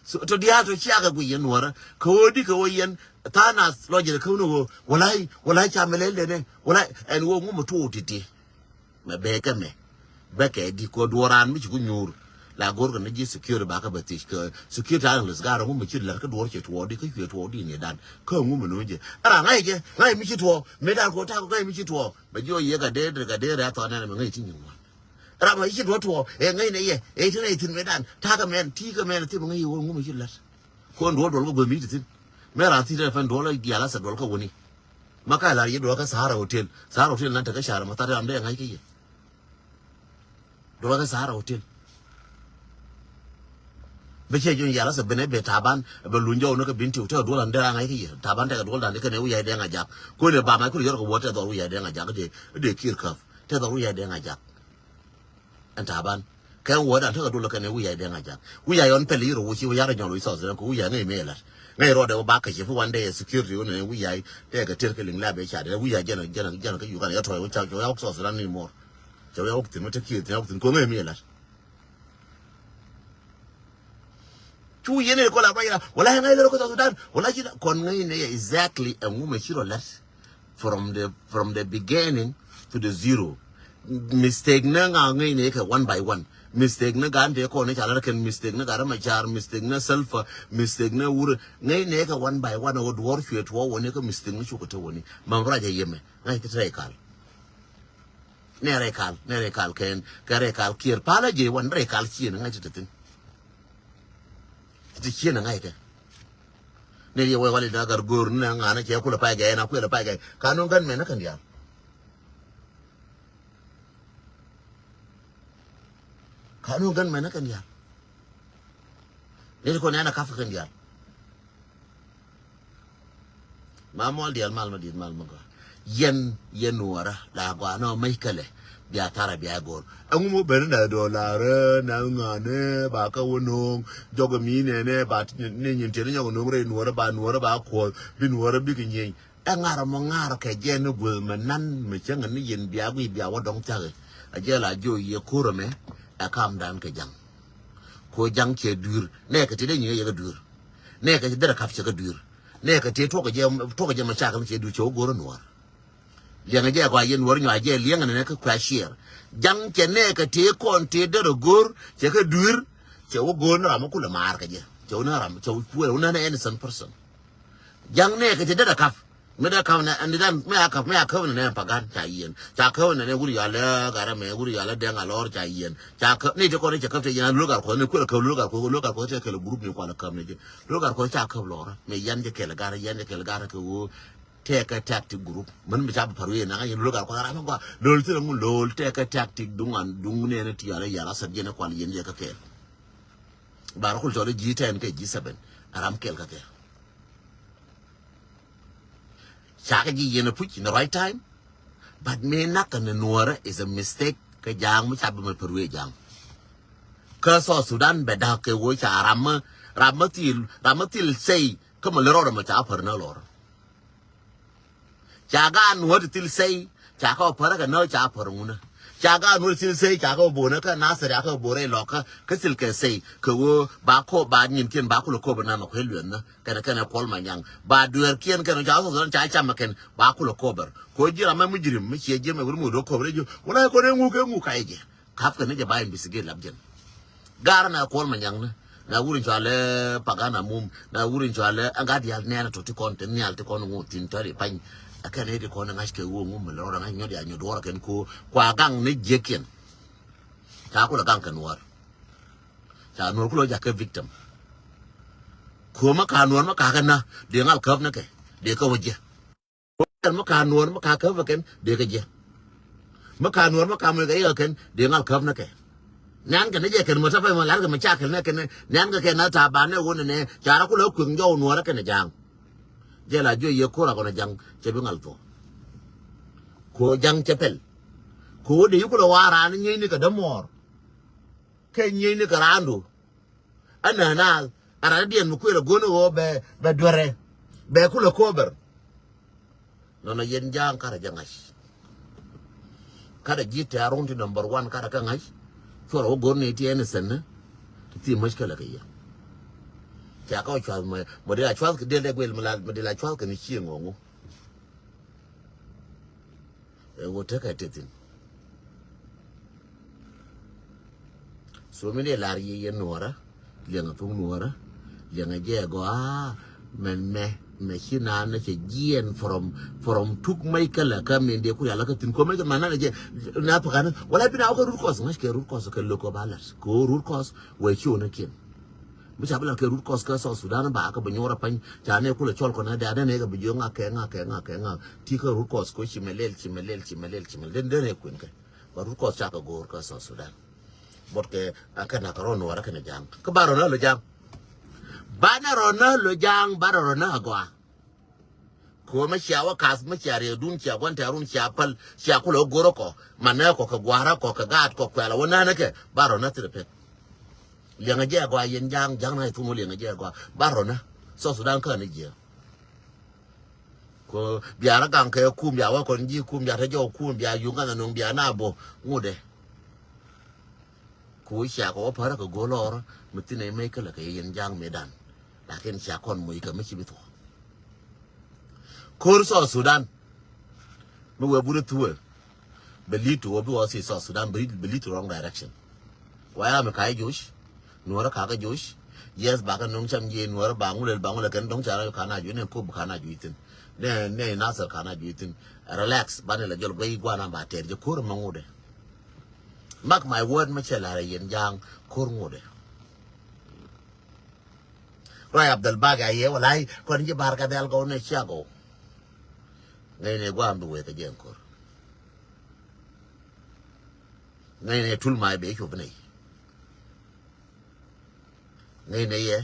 So to diaal to ciakɛ guic yɛn nuɔrä kɛ ɣöö di kɛ ɣöö yɛn tha̱a̱ŋ nath lɔcɛ kɛ wun ɣöö wä la̱c wä la̱c ca mɛ lɛl dɛnɛ wä la̱c ɛn ɣöö ŋumɛ tuɔɔk ti̱ti̱. Mɛ bee kɛ mɛ bɛ kɛ di kɛ duɔ̱ɔ̱r raan mi ci ku nyuur. La go̱r kɛ ni ji̱ security ba kɛ bɛ thiec kɛ security analyst ga̱r ŋumɛ ci lɛr kä duɔ̱ɔ̱r cɛ tuɔɔk di kä cuɛ tuɔɔk di ni dan kä ŋumɛ nuun jɛ. Ɛ raa ŋa̱c jɛ ŋa̱c mi ci tuɔɔk mi dan kɛ wä ta̱a̱ kɛ ŋa̱c mi ci tuɔɔk. Bɛ jiɔ yiëë kɛ dee dee kɛ dee rɛ̈th thɔn nɛn mɛ ŋäc ti nyin wan. Ram ɛ ci duɔ̱ɔ̱r tuɔɔk ɛ ŋäc nɛ yɛ ɛ ti nɛ thi̱n mɛ dan ta̱a̱ kɛ mɛn ti kɛ mɛn thi̱n mɛ ŋäc yɛ wä ŋumɛ ci lɛr. Kon duɔ̱ɔ̱r duɔl kä guäth mi ti thi̱n mɛ ran thi̱n rɛ fɛn duɔl kä gial asɛ duɔl kä wä ni. Ma ka lar yɛ duɔl kä Sahara Hotel Sahara Hotel nan te kä car ma tha̱t ram dee ŋa̱c kä yɛ. Duɔl kä Sahara Hotel. Bɛ cɛ jɔ̱ŋ yal asɛ ben ɛ bɛ Taban bɛ luny jɔw ni kɛ bin tiw tɛ duɔl an dee ra ŋa̱c kä yɛ Taban tɛ kɛ duɔl dan kɛ nɛ wi̱i̱ ya̱c dee ŋa̱c jak. Ko nɛ ba ma kul yɔr kɛ wä tɛ dhɔr wi̱i̱ ya̱c dee ŋa̱c jak dee dee kir käp tɛ dhɔr wi̱i̱ ya̱c dee ŋa̱c jak. Ɛn Taban kɛ wä dan tɛ kɛ duɔl kɛ nɛ wi̱i̱ ya̱c dee ŋa̱c jak wi̱i̱ ya̱c yɔn pɛl yir wä ci wä yar nyɔl wi̱i̱ sɔs dɛ ko wi̱i̱ ya̱c ŋäc mɛ lɛ ŋäc rɔɔdɛ wä ba kɛ cɛ fi wan dee security wä nɛ wi̱i̱ ya̱c tɛ kɛ tier kɛ liŋ la bɛ ca dɛ wi̱i̱ ya̱c jɛn jɛn jɛn kɛ yukan yɛ tɔy wä ca wä ya wä sɔs dɛ ni mor. Ca wä ya wä thin wä te kir thin wä thin ko ŋäc mɛ lɛ. Cu yɛn ɛ kɔl a ruac ira wala ŋa̱c lɛ rɔ kä South Sudan wala ci kɔn ŋa̱c nɛ yɛ exactly ɛŋu mɛ ci rɔ lɛt from the from the beginning to the zero. Mistake nɛ ŋa ŋa̱c nɛ kɛ one by one. Mistake nɛ gan te kɔn nɛ ca lɛt kɛn mistake nɛ gat rɛ ma car mistake nɛ sulfur mistake nɛ wur ŋa̱c nɛ kɛ one by one ɛ wä duɔr cuɛ tuɔ wä ni kɛ mistake nɛ cukɛ te wä ni mam ruac ɛ yɛmɛ ŋa̱c kɛ te rɛy kal. Nɛ rɛy kal nɛ rɛy kal kɛn kɛ rɛy kal kiɛr palä jɛ wan rɛy kal ciɛn ŋa̱c te te thin. Ti ciën aŋa̱c kɛ ni riɛ wee wali dagar go̱o̱r ni na ŋa̱n cɛ kulɛ pay gɛɛ na kulɛ pay gɛɛ ka nuŋ gän mɛn ni kɛn diaal. Ka nuŋ gän mɛn ni kɛn diaal. Ni ti kɔn ɛn a kap kɛn diaal. Ma muɔl diɛl mal ma dit mal ma gɔaa. Yɛn yɛn nuɔrä la gɔaa nɔ mec kɛlɛ. Bia tharɛ bia go̱r ɛŋu mɔ ben na dɔlar na ŋa̱n ba kä wä no̱o̱ŋ. Jɔk mi nɛnɛ ba ni nyin tiɛn nyɔk no̱o̱ŋ rɛy nuɔrä ba nuɔrä ba kuɔth bi nuɔrä bik nyieny. Ɛ ŋa̱r mɔ ŋa̱r kɛ jɛ ni gueth mɛ nan mɛ cäŋ ni yɛn bia gui bia wä dɔŋ thia̱k. A jɛ la jiɔ yɛ ko̱r ɛmɛ ɛ kam dan kɛ jaŋ. Ko jaŋ cɛ dui̱r nɛ kɛ ti dee nyiŋ yɛ kɛ dui̱r. Nɛ kɛ ti derɛ kap cɛ kɛ dui̱r. Nɛ kɛ ti tuɔk jɛ tuɔk jɛ mɛ cakɛ ni cɛ dui̱r cɛ wä go̱r nuɔr. Liɛŋɛ jɛ kɔa yɛn wär nyɔa jɛ liɛŋɛ nɛ kɛ kua ciɛɛr. Jaŋ cɛ nɛ kɛ tëë kɔn tëë derɛ go̱r cɛ kɛ dui̱r. Cɛ wä go̱r ni ram mi kulɛ maar kɛ jɛ cɛ wä ni ram cɛ wä kuɛɛr wä ni innocent person. Jaŋ nɛ kɛ cɛ derɛ kap mi derɛ kap nɛ ɛn dan mi a kap mi a käp nɛ nɛ pagan ca yiɛn ca käp nɛ nɛ wur yɔalɛ garɛ mɛ wur yɔalɛ dɛŋ a lɔr ca yiɛn ca käp ni ti kɔn ni cɛ käp tɛ yiɛn a lul gar kuɔth ni kuɛɛr käp lul gar kuɔth lul gar kuɔth tɛ kɛlɛ group ni kualɛ käp nɛ jɛ lul gar kuɔth ca käp lɔrä mɛ yɛn jɛ kɛlɛ garɛ yɛn jɛ kɛlɛ garɛ kɛ wä. Tɛkɛ tactic group män mi ca bi pa̱r wi̱i̱ naŋ a yɛn lo̱l gat kuath ram mi gɔaa lo̱l thilɛ ŋun lo̱l tɛkɛ tactic duŋ an duŋ nɛɛni ti yɔal a yɛl a sɛt yɛn kual yɛn yɛ kä kɛɛl. Bar kul cɔl ji̱ ten kɛ ji̱ seven a ram kɛɛl kä kɛɛl. Ca kɛ ji̱ yɛn a puc in the right time. But mi nak kɛ ni nuɔrä is a mistake kɛ ja̱a̱ŋ mi ca bi mɛ pa̱r wi̱i̱ ja̱a̱ŋ. Kä South Sudan bɛ da̱k kɛ wä ca ram mi ram mi thil ram mi thil say kä mi lɛ rɔɔdɛ mɛ ca pa̱r ni lɔr. Ca gaat nuɔ̱t thil sɛy ca kä päräkä nä ca pär ŋunä. Ca gaat nuɔ̱t thil sɛy ca kä bo̱nä kä Nasir ca kä bo̱rɛ lɔkä kä thil kɛ sɛy kɛ ɣöö ba ko ba nyinkiɛn ba kulɛ kop na ma kuɛ luɛn nä kɛnɛ kɛnɛ Kuɔl Manyaŋ ba dueerkiɛn kɛnɛ ca thok thok ca camɛ kɛn ba kulɛ kop bɛr. Ko ji̱ ram mɛ mujrim mi ciɛ ji̱ mɛ wur mi wur dok kop rɛ ji̱ wala ko ne ŋuk kɛ ŋuk ka i̱ jɛ. Kap kɛ ni jɛ ba investigate lap jɛn. Gar na Kuɔl Manyaŋ ni na wur in cualɛ Pagana Mum na wur in cualɛ ɛn gat dial nɛn to ti kɔn ti nial ti kɔn ŋu tin tɔri pany. Ɛ kɛn ni ti kɔn ŋa̱c kɛ wu ŋu mi lɔr ŋa̱c nyɔt ya nyɔt duɔr kɛn ko kua gaŋ ni jiekiɛn. Ca kulɛ gaŋ kɛ nuɔr. Ca nuɔr kulɛ jakɛ victim. Kuɔ ma ka nuɔr ma ka kɛ na dee ŋal käp ni kɛ dee kä wä jiɛ. Kɛn mi ka nuɔr mi ka käp kɛn dee kä jiɛ. Mi ka nuɔr mi ka muec kɛ i̱ kɛn dee ŋal käp ni kɛ. Nian kɛn ni jɛ kɛn mɔ ta pɛn mɔ lar kɛ mɔ ca kɛn ni kɛn nian kɛ kɛn na ta ban ni wun ni ca ra kulɛ kueŋ jɔw nuɔr kɛn ja̱a̱ŋ. Jɛ la jiɔ yɛ ko̱r a kɔn ja̱a̱ŋ cɛ bi ŋal thuɔ. Ko ja̱a̱ŋ cɛ pɛl. Ko dee yi kulɛ wa raan nyieny ni kɛ dämuɔr. Kɛ nyieny ni kɛ raandu. Ɛn nɛ naath a ran diɛn mi kuël a go̱n ɣöö bɛ bɛ duerɛ bɛ kulɛ kober. Nɔnɔ yɛn ja̱a̱ŋ karɛ jɛ ŋa̱c. Karɛ ji̱ tɛ̈r run ti number one karɛ kä ŋa̱c. Cuɔrɛ wä go̱n ni ti ɛn thɛn ni ti thim mäc kälɛ kɛ yɛ. Ca kä cuath mɔ mɔ dee a cuath kɛ del dee guel mi la mi dee la cuath kɛ ni cieŋ ɣɔŋu. Ɛ wä tekɛ tethin. So mi dee lar yɛ yɛ nuɔrä liɛŋɛ thuk nuɔrä liɛŋɛ jɛ gɔaa. Mɛn mɛ mɛ ci naan nɛ cɛ jiɛn from from tuk mɛc kälɛ kä min dee ku yalä kä thin kuɔmɛ jɛ man nanɛ jɛ na pakanä wala bi na wä kä rut kɔs ŋäc kɛ rut kɔs kɛ lo̱k kɔ ba lat kɛ wä rut kɔs wɛ ci wä nä kiɛn. Mi ca bi la kɛ rut kɔs kä South Sudan ba kä bi nyuɔr a pany ca ne kulɛ cɔl kɔn a dee a dee ne kɛ bi jiö ŋak kɛ ŋak kɛ ŋak kɛ ŋak ti kä rut kɔs ko ci mɛ lel ci mɛ lel ci mɛ lel ci mɛ lel dee ne kuin kɛ. Ba rut kɔs ca kɛ go̱o̱r kä South Sudan. Bot kɛ a kɛ nak kɛ rɔ nuɔr a kɛn a ja̱a̱ŋ kä ba rɔ na lɛ ja̱a̱ŋ. Banɛ rɔ nä lo ja̱a̱ŋ, banɛ rɔ nä agɔaa. Kɛ ɣöö mi cia wä kath, mi cia riɛkdun, cia gua̱n tɛ̈run, cia päl, cia kulɛ wä go̱rä kɔ, manɛ kɔ, kɛ gua̱a̱rä kɔ, kɛ gaat kɔ, kuɛl a wä nänä kɛ, banɛ rɔ nä thilɛ pek. Liɛŋɛ jɛ agɔaa yɛn ja̱a̱ŋ, ja̱a̱ŋ na ithum wä liɛŋɛ jɛ agɔaa, banɛ rɔ nä. South Sudan kä ni jiɛ. Kɛ bia rɔ gaŋ kɛ kum, bia wä kɔn ji̱ kum, bia te jɔw kum, bia yuŋ gaŋ nɔŋ, bia na bo ŋutdɛ. Ku cia kɛ wä pärä kɛ go̱o̱l ɔɔrä mi thi̱n ɛ mec kälɛ kɛ yɛn ja̱a̱ŋ mëëdan. Lakin cia kɔn moc kɛ mi ci bi thuɔ̱k. Ko̱r South Sudan mi wee buni thuëë. Bɛ lead to, wä bi wä si South Sudan bɛ lead, bɛ lead to wrong direction. Waya mi ka̱ i̱ Joc, Nuɔ̱ɔ̱rä ka̱ kɛ Joc. Yes, bakɛ no̱ŋ cam jiɛ Nuɔ̱ɔ̱rä ba ŋulɛ, ba ŋulɛ kɛn dɔ̱ŋ ca rɔ ka̱ na juic, nɛ Kop ka̱ na juic thi̱n. Nɛ, nɛ Nasir ka̱ na juic thi̱n. Relax, banɛ la jɔl guey guana ba tɛɛr jɛ ko̱r ma ŋutdɛ. Mark my word, ma cɛ la̱r yɛn ja̱a̱ŋ ko̱r ŋutdɛ. Ruac Abdel Bak a yɛ walay kɔn ji̱ Bar Kadhɛl gɔw nɛ cia gɔw. Ŋäcnɛ gua̱a̱m bi wee kɛ jɛ ɛn ko̱r. Ŋäcnɛ tul may bɛ cup nɛy. Ŋäcnɛ yɛ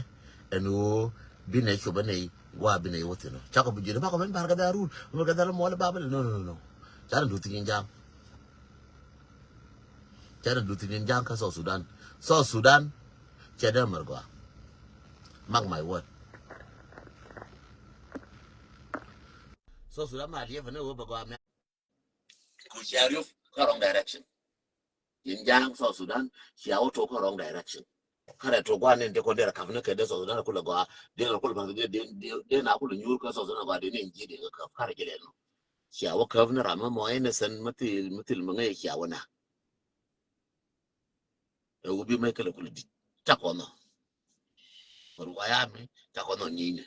ɛn ɣöö bi nɛy cup nɛy, gua̱a̱ bi nɛy wä thi̱n ɔ. Cakɔ bi ji̱n bakɔ ben Bar Kadhɛl run, Bar Kadhɛl muɔl i̱ babɛl. No, no, no, no. Canɛ duth thi̱n in ja̱a̱ŋ. Canɛ duth thi̱n in ja̱a̱ŋ kä South Sudan. South Sudan cɛ dee mɛr gɔaa. Mark my word. South Sudan ma liɛpɛ ni wee bɛ gɔaa mɛ. Ku cia riop kä wrong direction. In ja̱a̱ŋ South Sudan cia wä tok kä wrong direction. Karɛ tok gua̱n ni in te kɔn derɛ kap ni kɛ dee South Sudan kulɛ gɔaa, derɛ kulɛ path, dee, dee, dee, dee na kulɛ nyuur kä South Sudan gɔaa, dee ni in ji̱ dee kä käp, karɛ jɛ lɛl nɔ. Cia wä käp ni ram mi mɔ innocent mi thil, mi thil mi ŋäc cia wä na. Ɛ wä bi mec kɛlɛ kulɛ di̱t. Cakɔ nɔ. Ruac ami cakɔ nɔ nyinyɛ.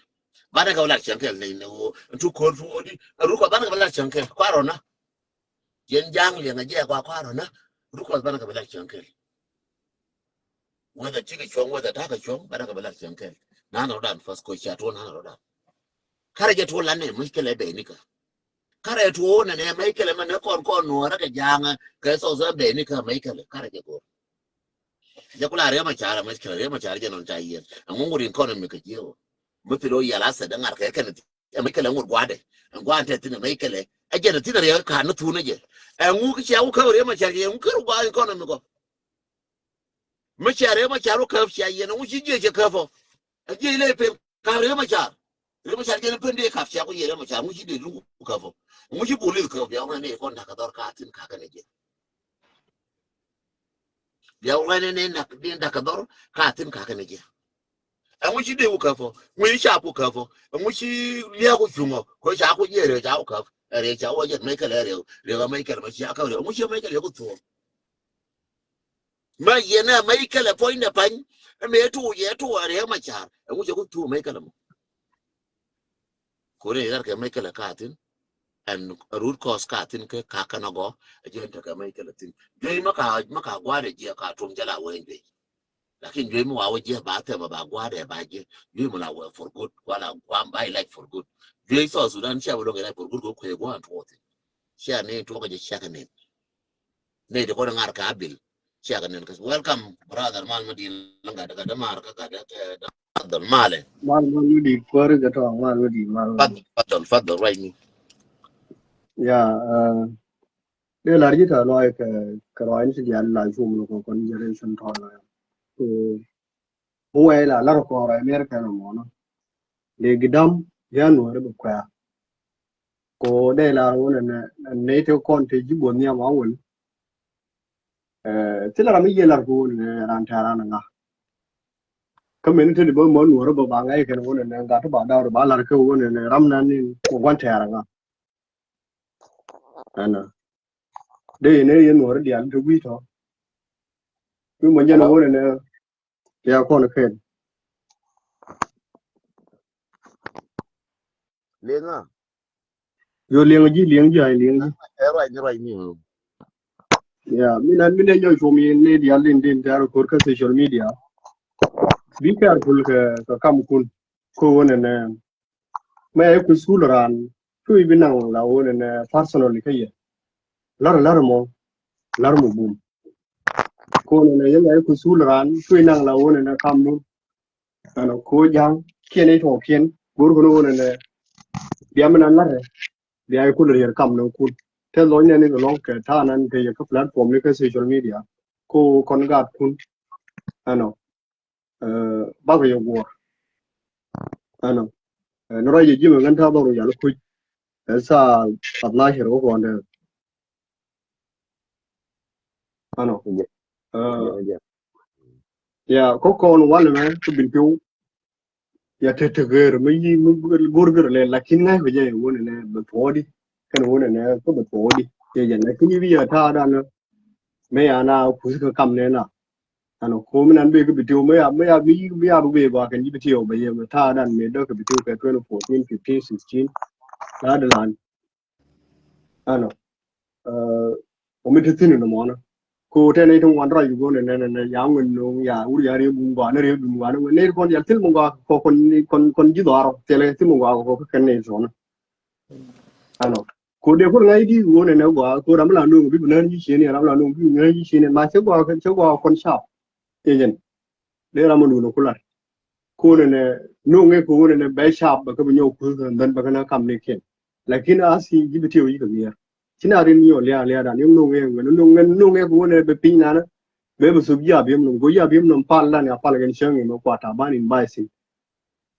Banɛ kɛ wä lat cäŋ kɛl nɛy nɛ wä. Ɛn tu ko̱r tu wä di. Ɛ rukɔ banɛ kɛ wä lat cäŋ kɛl. Kuarɔ na. Yɛn ja̱a̱ŋ liɛŋɛ jɛ kua kuarɔ na. Rukɔ banɛ kɛ wä lat cäŋ kɛl. Whether cikɛ cuɔ̱ŋ, whether takɛ cuɔ̱ŋ, banɛ kɛ wä lat cäŋ kɛl. Nanɛ rɔ dan first ko cia tuɔ nanɛ rɔ dan. Karɛ jɛ tuɔ lanɛ mec kɛlɛ bɛ nikä. Karɛ tuɔ nɛnɛ mec kɛlɛ mɛ nɛ kɔn kɔn Nuɔ̱ɔ̱rä kɛ ja̱a̱ŋä kɛ South Sudan bɛ nikä mec kɛlɛ. Karɛ jɛ go̱r. Jɛ kula Riek Machar, mec kɛlɛ Riek Machar jɛ nɔn ca yiɛn. Ɛŋu ŋut economy kɛ jiɛ wä. Mi thil wä yɛl asɛ dɛ ŋa̱r kɛ kɛn. Ɛ mec kɛlɛ ŋut gua̱dɛ. Ɛŋ gua̱n tɛ thin ɛ mec kɛlɛ. Ɛ jɛn thin ɛ Riek ka̱n ni thun ɛ jɛ. Ɛŋu ki cia wä käp Riek Machar jɛ, ɛŋu kär gua̱ economy kɔ. Mi cia Riek Machar wä käp cia yiɛn, ɛŋu ci jiɛ cɛ käp ɔ. Ɛ jiɛ ilɛ pen ka̱p Riek Machar. Riek Machar jɛn pen dee ka̱p cia ku yiɛn Riek Machar, ɛŋu ci dee luk käp ɔ. Ɛŋu ci police käp, bia wä ni kɔn da̱k kɛ dhɔr ka thin ka kɛn ɛ jɛ. Bia wä ni ni nak din da̱k kɛ dhɔr ka thin ka kɛn ɛ jɛ. Ɛŋu ci dee wä käp ɔ, ŋu ci ca ku käp ɔ, ɛŋu ci liak ku cuŋ ɔ, kɔ ca ku jiɛ Riek ca ku käp. Ɛ Riek ca wä jɛ mec kɛlɛ Riek, Riek ɛ mec kɛlɛ mɛ cia käp Riek, ɛŋu ci mec kɛlɛ ku thuɔ̱ɔ̱ŋ. Ma yɛn ɛ mec kɛlɛ puɔ̱nydɛ pa̱ny. Ɛ mëë tuuc yɛ tuuc ɛ Riek Machar. Ɛŋu cɛ ku tuuc mec kɛlɛ mɔ. Kuri yɛ gat kɛ mec kɛlɛ ka thin. Ɛn root cause ka thin kɛ ka kɛn ɔ gɔ. Ɛ jɛn tekɛ mec kɛlɛ thin. Juey ma ka, ma ka gua̱dɛ jiɛ ka tum jɛ la wee juey. Lakin juey mi wa wä jiɛ ba thɛmɛ ba gua̱dɛ ba jiɛ. Juey mi la wee for good. Wala guam ba ilɛc for good. Juey South Sudan cia wä loŋ ilɛc for good kɛ kuɛ gua̱n tuɔɔk thin. Cia ni tuɔɔk jɛ cia kɛ ni. Nɛy ti kɔn ŋa̱r kɛ Abil. Ciak nɛn käs. Welcome, brother. Mal mi di̱i̱t, gat, gat, mar kä gat, gat, gat, fadhal, mal. Mal, mal mi di̱i̱t, kuäär kä tɔ, mal mi di̱i̱t, mal mi di̱i̱t. Fadhal, fadhal, fadhal, ruacni. Ya, eh, dee lar ji̱ tɔ lɔc kɛ, kɛ ruacni ti diaal la cum ni kɔ kɔn generation tɔ lɔc. Kɛ, wee la lar kɔ ruac America nɔ mɔnɔ. Dee gidam, ya Nuɔr bɛ kuɛ̈ɛ̈. Ko dee lar wun nɛ, nɛ, nɛ te kɔn te ji̱ buɔth nhiam a wun. Eh, thilɛ ram mi yiëë lar kɛ wun nɛ ran tɛ̈r ran ŋa. Kä meni te di bä mɔ Nuɔr bä ba ŋa̱c kɛn wun nɛ gat ba daw ba lar kɛ wun nɛ ram nan ni kɛ gua̱n tɛ̈r ŋa. Ɛnɔ. Dee yɛn ɛ yɛn Nuɔr diaal te wi̱i̱ tɔ. Mi mɔ jɛn wun nɛ. Ya kɔn ken. Liŋa. Yo, liŋ ji̱, liŋ ji̱, ay liŋ ji̱. Ɛ ruacni, ruacni. Ya, mi nan, mi nan nyɔc cum in ni diaal din, din tɛ̈r kor kä social media. Be careful kɛ, kɛ kam kun. Ko wun nɛ. Mɛ ku sul ran. Cu i̱ bi naŋ la wun nɛ personally kä yɛ. Lar, lar mɔ. Lar mɔ bum. Ko nɛ yɛn la ku sul ran. Cu i̱ naŋ la wun nɛ kam nun. Ɛnɔ ko ja̱a̱ŋ kiɛn i̱ tɔɔkiɛn go̱o̱r kɔn wun ɛnɛ bia mi nan la̱rɛ bia i̱ kul riɛr kam ni kul. Tɛth lɔny nɛn i̱ kɛ lɔŋ kɛ ta̱a̱ nan kɛ yɛ kä platform ni kä social media ko kɔn gaatkun. Ɛnɔ bakɔ yɛ guɔ̱ɔ̱r. Ɛnɔ ni rɔy jɛ ji̱ mɛ ŋän ta̱a̱ dhɔr wi̱c yal kuc. Ɛ saa athnashir wä kɔn dee. Ɛnɔ ya kɔkɔn walɛ mɛ kä bin piw. Ya te te ger mi yi mi gor gor le lakin ngai ko je won ne be podi. Kan won ne ko be podi. Ye je lakin yi ya ta da ne me ya na ku ka kam ne na. Ano ko mi nan be ko bi tiyo me ya me ya mi yi mi ya be ba kan yi bi tiyo ba ye me ta da me do ko bi tiyo ka twenty fourteen, fifteen, sixteen. Ta da lan. Ano. Ɔ mi ti thin ni mɔnɔ ko tɛn ni ti wan rɔy go ne ne ne ya ŋun no ya wur ya ri bum gwa ne ri bum gwa ne ne kon ya til mu gwa ko kon kon kon ji dɔrɔ tele til mu gwa ko ko kan ne so na. Ano ko de ko ngai di go ne ne gwa ko ram la no bi na ni shi ne ram la no bi na ni shi ne ma che gwa che gwa kon sharp. Ejen de ram nu no kular. Ko ne ne no nge ko ne ne be sharp ba ka bi nyɔ ku dan ba ka na kam ne ken. Lakin a si ji bi tiyo yi ka mier. Ci na rin yo lia lia dan yung nung eng wen nung eng nung eng wen be piny nana. Be be sub ya bim nung go ya bim nung pal dan ya pal gen sheng ma kwa ta ban in bai sin.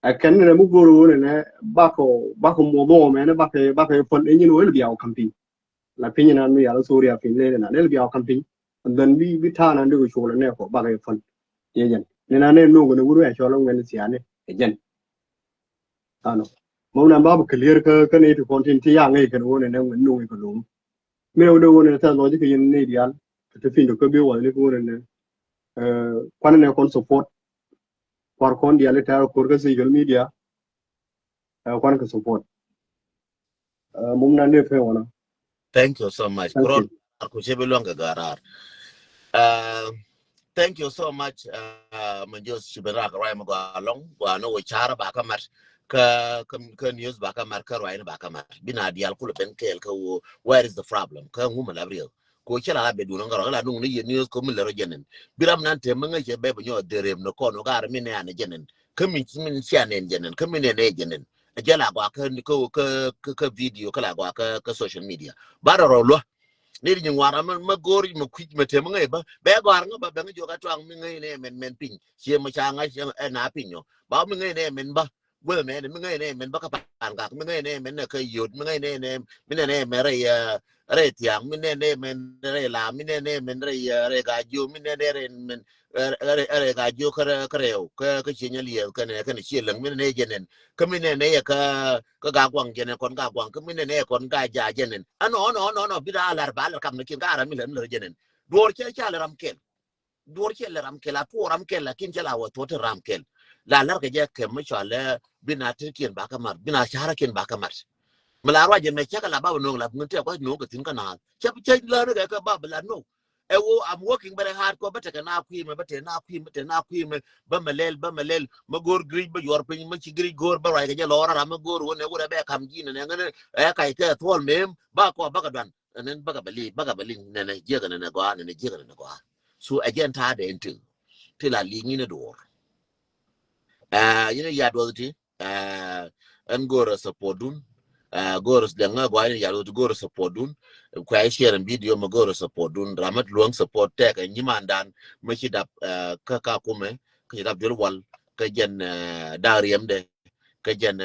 A kan ne mu go ro ne bako bako mo do me ne bako bako pon en yin wel bia o camping. La piny na mi ya lo Suria piny le na le bia o camping. And then bi bi ta na ndu go shole ne ko bako pon. Ye jen ne na ne nung ne wuru ya shole ngen siane. Ejen. Ano. Mom nan babu clear ka ka ne ti kontin ti yang e kan wona ne ngun nung ka lum. Mi ne wona wona ta logic yin ne dial. Ti fin do ka bi wa ne ko wona ne. Eh kwan ne kon support. Kwar kon dial ta ko ka social media. Eh kwan ka support. Eh mom nan ne fe wona. Thank you so much. Thank Kron you. Ar ku ce bi luaŋ kɛ garar. Uh, thank you so much. Uh, ma jos ci ben rak ruai ma gua long gua no wo chara ba ka mat ka ka ka news ba ka mat ka ruai ni ba ka mat. Bina dial kulu ben kel ka wo where is the problem? Ka ngu ma la real. Ko chala la be dun ngaro la nung ni ye news ko mi lero jenen. Biram nan te ma ngai ce be nyo derem no kono gar mi ne an jenen. Ka mi min sia ne jenen. Ka mi ne ne jenen. Jala gua ka ka ka ka video ka la gua ka ka social media. Bara ro lo. Ni di nyuara ma ma gor ma kuic ma tem ngai ba. Be gor nga ba be nga joka twang mi ngai ne men men piny. Cie ma cha nga cie ɛ na pinyo. Ba mi ngai ne men ba. Wel ne mi ngai ne men ba ka pan gak mi ngai ne men ne ka yod mi ngai ne ne mi ne ne men re ya re tiang mi ne ne men re la mi ne ne men re ya re ga jo mi ne ne re men re re ga jo ka re ka reo ka ka cie nya liel ka ne ka ne cie leng mi ne ne jenen. Ka mi ne ne ya ka ka ga gwang jɛnɛn kɔn ga gwang kä mi nɛnɛ kɔn ga ja jɛnɛn. Ano ano ano ano bi da lar ba lar kam ni kin ga ara mi lar mi lar jɛnɛn. Duɔr cɛ ca lar ram kɛl. Duɔr cɛ lar ram kɛl a tuɔ ram kɛl lakin cɛ la wä tuɔ ti ram kɛl. La lar kɛ jɛ kɛ mi cɔal lɛ bi na ti kiɛn ba kä mar bi na cara kiɛn ba kä mar. Mi la ruacɛ mɛ cɛ kɛ la ba bi no̱o̱ŋ la bi ŋun tɛ kuac no̱o̱ŋ kɛ thin kä naath cɛ cɛ lar ni kɛ kɛ ba bi la no̱o̱ŋ. Ɛ wo, I'm working very hard kɔ bä tekɛ na kui̱mɛ bä tekɛ na kui̱mɛ tekɛ na kui̱mɛ bä mɛ lɛl bä mɛ lɛl mɛ go̱o̱r giric bä yuɔr piny mɛ ci giric go̱o̱r bä ruac kɛ jɛ lɔɔr aram mɛ go̱o̱r wä nɛ wurɛ bɛ kam ji̱ nɛ nɛ ŋänɛ. Ɛ kac kɛ thuɔl mem ba kɔ bä kɛ duan ɛnɛn bä kɛ bɛ li bä kɛ bɛ li nɛnɛ jiäkɛ nɛnɛ gɔaa nɛnɛ jiäkɛ nɛnɛ gɔaa. So ɛ jɛn ta̱a̱ dɛ ɛn ti ti la li ŋi̱n ɛ duɔ̱ɔ̱r. Ɛ yɛn ɛ ya duɔth ti. Ɛn go̱o̱rä support dun. Go̱o̱rä dɛŋ ŋä gɔaa ni yal wut go̱o̱rä support dun. Kuɛ share video mɛ go̱o̱rä support dun ramät luäŋ support tɛk ɛ nyimandan mɛ ci dap kä Kakumɛ kä ci dap duel wal kä jɛn da̱a̱ riɛmdɛ kä jɛn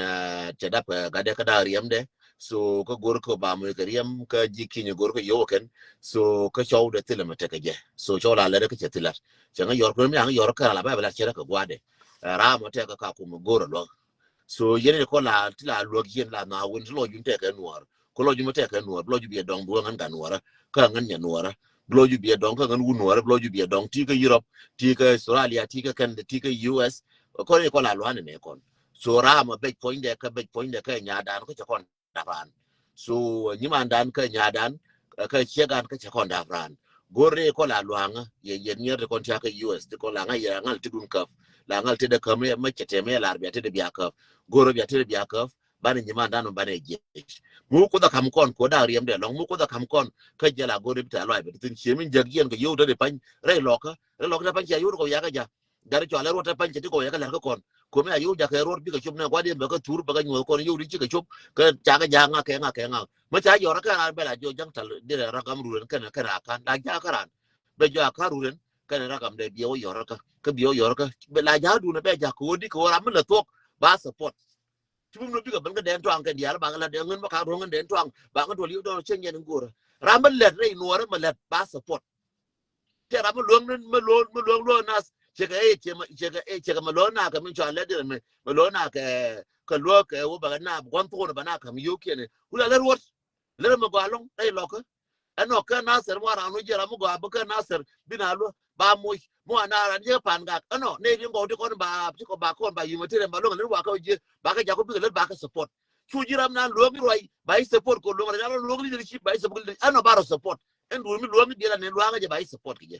cɛ dap gatdɛ kä da̱a̱ riɛmdɛ. So kä go̱o̱r kä ba mɛ kɛ riɛm kä ji̱ kinyɛ go̱o̱r kä yio̱w kɛn. So kä cɔw dɛ thilɛ mɛ tekɛ jɛ so cɔw la lɛt kä cɛ thilat. Cɛ ŋä yɔr kuɛn mi aŋä yɔr kä rala ba bɛ la cɛ rɛ kɛ gua̱dɛ. Ram mɔ tɛk kä Kakumɛ go̱o̱rä luäk. So yɛn ni kɔ la ti la luäk yɛn la na wen ti lɔ jun tɛ kɛ nuɔr ko lɔ jun tɛ kɛ nuɔr bi lɔ ju biɛ dɔŋ bi wä ŋän ka nuɔrä kä ŋän nyɛ nuɔrä bi lɔ ju biɛ dɔŋ kä ŋän wu nuɔrä bi lɔ ju biɛ dɔŋ ti kä Europe ti kä Australia ti kä Canada ti kä U S. Kɔ ni kɔ la luan ni kɔn so ram a bɛc puɔ̱nydɛ kä bɛc puɔ̱nydɛ kä nyadan kä cɛ kɔn dap ran. So nyimandan kä nyadan kä ciɛgan kä cɛ kɔn dap ran. Go̱r ri kɔ la luaŋä yɛ yɛ niɛr ti kɔn tiakä U S ti kɔ la ŋä yɛ ŋal ti dun käp la ŋal ti dɛ käp mɛ cɛ tɛmɛ lar bia ti dɛ bia käp. Go̱r bia ti dɛ bia käp banɛ nyimandan banɛ jiec. Mu kuoth a kam kɔn kuoth da̱a̱ riɛmdɛ lɔŋ mu kuoth a kam kɔn kä jɛ la go̱r ri bi tɛ luac bɛ ti thin cie min jäk yɛn kɛ yio̱w te di pany rɛy lɔkä rɛy lɔkä te pany cia yio̱w ti kɔ yakä ja. Gat cɔal ɛ ruɔt te pany cɛ ti kɔ yakä lɛr kä kɔn. Ko̱mi a yio̱w jakɛ ruɔ̱t bikɛ cop nɛ gua̱diɛn bɛ kä thur bɛ kä nyuɔ̱th kɔn yio̱w di cikɛ cop. Kä cakɛ ja̱a̱ŋ ŋa kɛ ŋa kɛ ŋa. Mä ca yɔrä kɛ raan bɛ la jiɔ ja̱ŋ tal dirɛ rak gam rurɛn kɛnɛ kɛnɛ a ka̱n la ja̱a̱ kä raan. Bɛ jiɔ a ka̱n rurɛn kɛnɛ rak gam dɛ biɛ wä yɔrä kä kä biɛ wä yɔrä kä. Bɛ la ja̱a̱ dunɛ bɛ ja̱a̱ kɛ wä di kɛ wä ram mi lɛ thuɔk ba support. Ci bum ni bikɛ ben kä dɛn tuaŋ kɛ diaal bakɛ la dɛn ŋän bä ka ruɔ̱ŋ ŋän dɛn tuaŋ bakɛ duɔl yio̱w dɔn cieŋ yɛn ŋo̱rä. Ram mi lɛt rɛy nuɔrä mi lɛt ba support. Tɛ ram mi luäŋ ni mi luäŋ mi luäŋ luäŋ nath cɛ kɛ ɛ cɛ kɛ ɛ cɛ kɛ mi luäŋ na kɛ mi cua lɛ dirɛ mi mi luäŋ na kɛ kɛ luäk kɛ wä bɛ kɛ na gua̱n thokni bɛ na kɛ mi yio̱w kiɛn. Wula lɛ ruɔt lɛ rɛ mi gɔaa lɔŋ rɛy lɔkä. Ɛnɔ kɛ Nasir mi wa ran wä jiɛ ram mi gɔaa bä kɛ Nasir bi na luäk ba moc mi wa na ran jiɛ pan gak ɛnɔ nɛ ri gɔw ti kɔn ba ti kɔ ba kɔn ba yuma ti rɛ ba luäŋ lɛ wa kɛ jiɛ ba kɛ jaku bikɛ lɛ ba kɛ support. Cu ji̱ ram na luäŋ ruay ba yi support ko luäŋ rɛ na luäŋ leadership ba yi support leadership ɛnɔ ba rɔ support. Ɛn duur mi luäŋ diɛ la ni luäŋ jɛ ba yi support kɛ jɛ.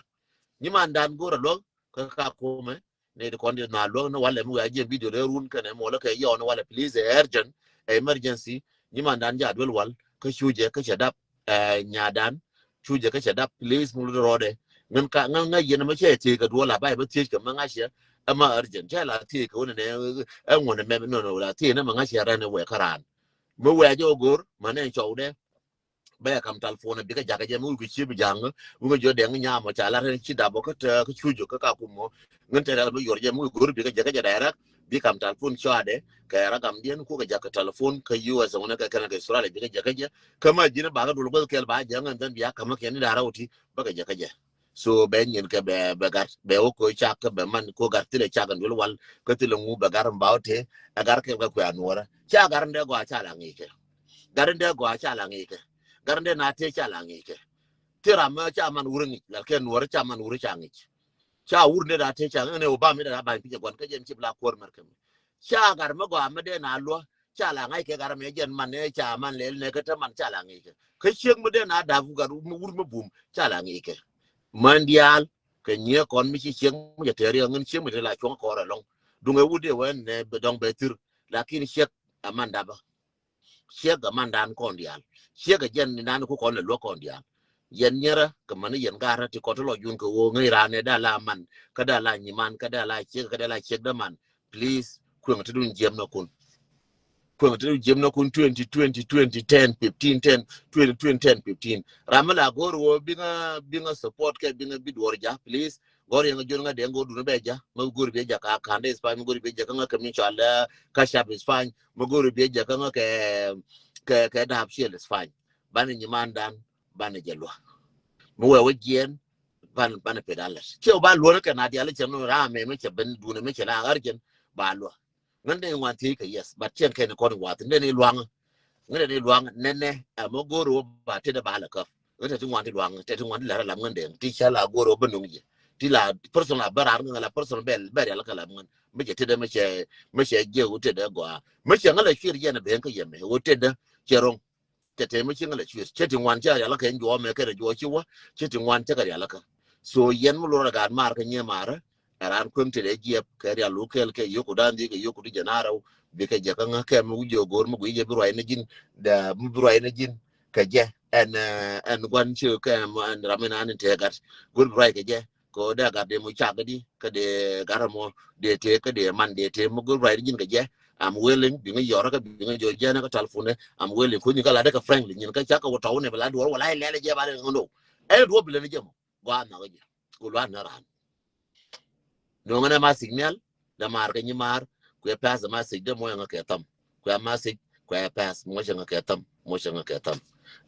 Nyimandan go̱o̱r a luäŋ kä Kakuma. Nɛ ti kɔn diɛ na luäŋ ni walɛ mi wɛ a jiɛ video rɛ run kɛnɛ mɔlä kɛ yɔn walɛ please ɛ urgent ɛ emergency. Nyimandan jɛ a duel wal kä cu jɛ kä cɛ dap ɛ nyadan. Cu jɛ kä cɛ dap please mi lut rɔɔdɛ. Ŋän ka ŋän ŋä yɛn mɛ cɛ thiec kɛ duɔl a bay bä thiec kɛ mɛ ŋa̱ciɛ. Ɛmɛ urgent cɛ la thiec kɛ wunɛ nɛ ɛ ŋuɔnɛ mɛ nɔ nɔ la thiec nɛ mɛ ŋa̱ciɛ rɛn ɛ wɛ kä raan. Mi wɛɛcä wä go̱r ma nɛ cɔwdɛ. Bɛ kam telephone bikɛ jakä jɛ mi wi̱i̱ kɛ ciep ja̱ŋ wi̱i̱ kɛ jiɔ dɛŋ nyam ɔ ca lat ci dap ɔ kä tɛ kä cuc ɔ kä Kakuma. Ŋän tɛ rɛl mi yuɔr jɛ mi wi̱i̱ go̱r bikɛ jakä jɛ direct bi kam telephone cɔadɛ kɛ ragam diɛn kukɛ jakä telephone kä U S ŋunɛ kɛ kɛnɛ kɛ Australia bikɛ jakä jɛ. Kä ma ji̱n bakä dul guäth kɛl ba jɛ ŋän ben bia kamäkiɛn ni da̱rä wä ti bäkɛ jakä jɛ. So bɛ nyin kɛ bɛ bɛ gar bɛ wä ko cak kɛ bɛ man ko gar thilɛ cak ɛn duel wal kä thilɛ ŋu bɛ gar mbaw te ɛ gar kɛ kɛ kuɛ anuɔrä ca gar ndɛ gɔaa ca la ŋi̱i̱kɛ. Gar ndɛ gɔaa ca la ŋi̱i̱kɛ. Gar ndɛ na te ca la ŋi̱i̱kɛ. Ti ram mɛ ca man wurä ŋi̱i̱c la kɛ nuɔrä ca man wurä ca ŋi̱i̱c. Ca wur ndɛ na te ca ŋi̱i̱c ne wä ba mi dɛ na ba̱ny picɛ guan kä jɛn cip la kuɔr mɛr kɛ mi. Ca gar mɛ gɔaa mɛ dɛ na luɔ ca la ŋa̱c kɛ gar mɛ jɛn man nɛ ca man lɛl nɛ kä te man ca la ŋi̱i̱kɛ. Kä ciek mɛ dɛ na dap gar mɛ wur mɛ bum ca la ŋi̱i̱kɛ. Män diaal kɛ nyiee kɔn mi ci ciek mi cɛ tɛɛri ŋän ciek mi te la cuɔ̱ŋ kɔɔr ɛlɔ̱ŋ. Duŋɛ wut diɛ wee nɛ bɛ dɔŋ bɛ thir lakin ciek ɛ man dapä. Ciek ɛ man dan kɔn diaal ciek ɛ jɛn ni dan ku kɔn lɛ luäk kɔn diaal. Yɛn nyierä kɛ män yɛn ga̱rä ti kɔn ti lɔ jun kɛ ɣöö ŋäc raan ɛ da la man kä da la nyiman kä da la ciek kä da la ciek dä man. Please kueŋ ti dun jiɛm na kun. Kueŋ ti dun jiɛm na kun twenty twenty twenty ten fifteen ten twenty twenty ten fifteen. Ram mi la go̱r ɣöö biŋä biŋä support kɛ biŋä bi duɔr ja please. Gɔr yɛn kä jön ŋa dee ŋa go̱r dun bɛ ja ma go̱r bi ja ka kandɛ Spain ma go̱r bi ja kä ŋa kɛ mi cɔal kä cap Spain ma go̱r bi ja kä ŋa kɛ kɛ kɛ dahab ciel Spain. Banɛ nyimandan banɛ jɛ luä. Mi wɛ wä jiɛn ban banɛ pet alɛt cɛ wä ba luä ni kɛ na dial cɛ mi ram mɛ mi cɛ ben dun mi cɛ la ɣar jɛn ba luä. Ŋän dee ŋuan thiec kɛ yes but cɛn kɛn kɔn wath ŋän dee ni luaŋ. Ŋän dee ni luaŋ nɛnɛ ɛmɛ go̱o̱r wä ba tetdä ba lɛ käp. Ŋän tɛ ti ŋuan ti luaŋ tɛ ti ŋuan ti lɛr alam ŋän dee ti cä la go̱o̱r wä bä nuŋ jɛ. Ti la person la bä rar ŋän la person bɛ bɛ rial kɛ lam ŋän. Mɛ cɛ tetdä mɛ cɛ mɛ cɛ jiɛ wä tetdä gɔaa mɛ cɛ ŋä la cuir jɛn ben kä yɛmɛ wä tetdä cɛ roŋ. Cɛ tɛmɛ ci ŋä lɛ cueth cɛ ti ŋuan cɛ rial kä juɔmɛ kɛ rɛ juɔ ci wä cɛ ti ŋuan cɛ kɛ rial kä. So yɛn mi lurɛ gaat mar kä nyɛ marä. Ɛ ran kueŋ ti dee jiɛp kɛ rial wä kɛl kɛ yoku dan dhi kɛ yoku di jɛ na rɛw. Bi kɛ jɛ kä ŋä kɛ mi wi̱c jɛ go̱o̱r mi guic jɛ bi ruac ni ji̱n dɛ mi bi ruac ni ji̱n kɛ jɛ. Ɛn ɛn guan ci kɛ ɛn ram mi nan in tɛ gat go̱o̱r bi ruac kɛ jɛ. Kɛ ɣöö dee gat dee mɔ cak di kä dee gat mɔ dee tëë kä dee man dee tëë mɔ go̱o̱r ruac ni ji̱n kɛ jɛ. I'm willing bi ŋä yɔrä kä bi ŋä jɔ jɛn kä telephone. I'm willing kuny kä lat kä frankly nyin kä cak kä wä tɔw ne bɛ la duɔr wala ilɛl jɛ ba le ŋä no. Ɛn duɔr bi lɛ ni jɛ mɔ gɔaa nhɔk jɛ ku luan ni ran. Nuɔŋä nɛ ma signal dɛ maar kɛ nyi maar kuɛ pass ma sig dɛ mɔ yɛ ŋä kɛ tham. Kuɛ ma sig kuɛ pass mɔ cɛ ŋä kɛ tham mɔ cɛ ŋä kɛ tham.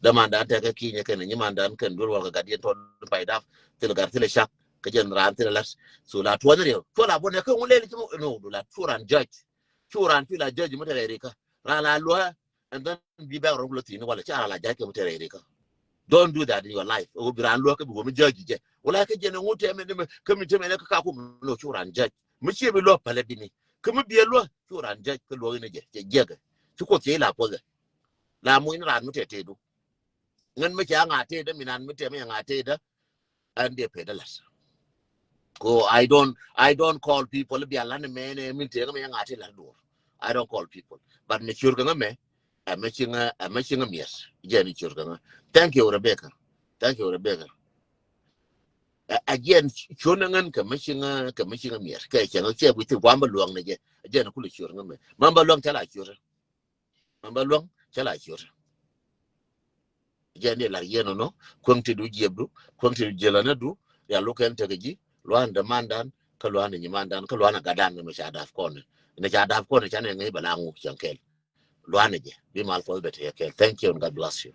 Dɛ man dan tɛ kɛ kinyɛ kɛn nyi man dan kɛn duel wal kɛ gat yɛn tɔ pay dap thil gat thil cak kɛ jɛn ran thil lat. So la tuɔny riɛw tuɔ la bɔ nɛ kɛ ŋu lɛli ci mɔ no la tuɔ ran judge. Cu ran cu la judge mi te rɛy rikä ran la luä. And then bi bɛk rɔ kulä thi̱n wala ca ran la judge kɛ mi te rɛy rikä. Don't do that in your life. Ɛ wä bi ran luä kä bi wä mi judge jɛ wala kä jɛn ŋu tɛmɛ ni mɛ kä mi tɛmɛ ni kä ka kum no cu ran judge. Mi cie bi luä pälɛ bi ni kä mi biɛ luä cu ran judge kä luä in jɛ jɛ jɛ kɛ. Ci kuoth cɛ ila puɔth ɛ la muny ran mi te te du. Ŋän mi cɛ ŋa te dä mi nan mi te mi ŋa te dä. Ɛn dee pet dä lat. Ko I don't I don't call people bia lan mɛ nɛ min tëë ŋä mɛ ŋa ti lat duɔr. I don't call people but mɛ ciur kɛ ŋä mɛ. Ɛmɛ ci ŋä ɛmɛ ci ŋä miɛt jɛ ni ciur kɛ ŋä. Thank you Rebecca. Thank you Rebecca. Ɛ, ɛ jiɛn cuɔ̱n ɛ ŋän kɛ mi ci ŋä, kɛ mi ci ŋä miɛr. Kɛ cɛ ŋä cɛ guic ti guam bä luäŋ ni jɛ. Ɛ jiɛn kulɛ ciöt ŋä mɛ. Mam bä luäŋ cɛ la ciöt. Mam bä luäŋ cɛ la ciöt. Ɛ jiɛn ni lar yɛn ɔnɔ. Kuäŋ ti du jiɛpdu. Kuäŋ ti du jiɛl anä du. Rial lukɛn tekɛ ji̱. Luan dämandan. Kä luan ni nyimandan. Kä luan a gatdan ni mɛ ca dap kɔn. Ni ca dap kɔn ca ni ŋäc bɛ la ŋu cɛn kɛl. Luan ni jɛ. Bi mal puɔth bɛ tekɛ kɛl. Thank you and God bless you.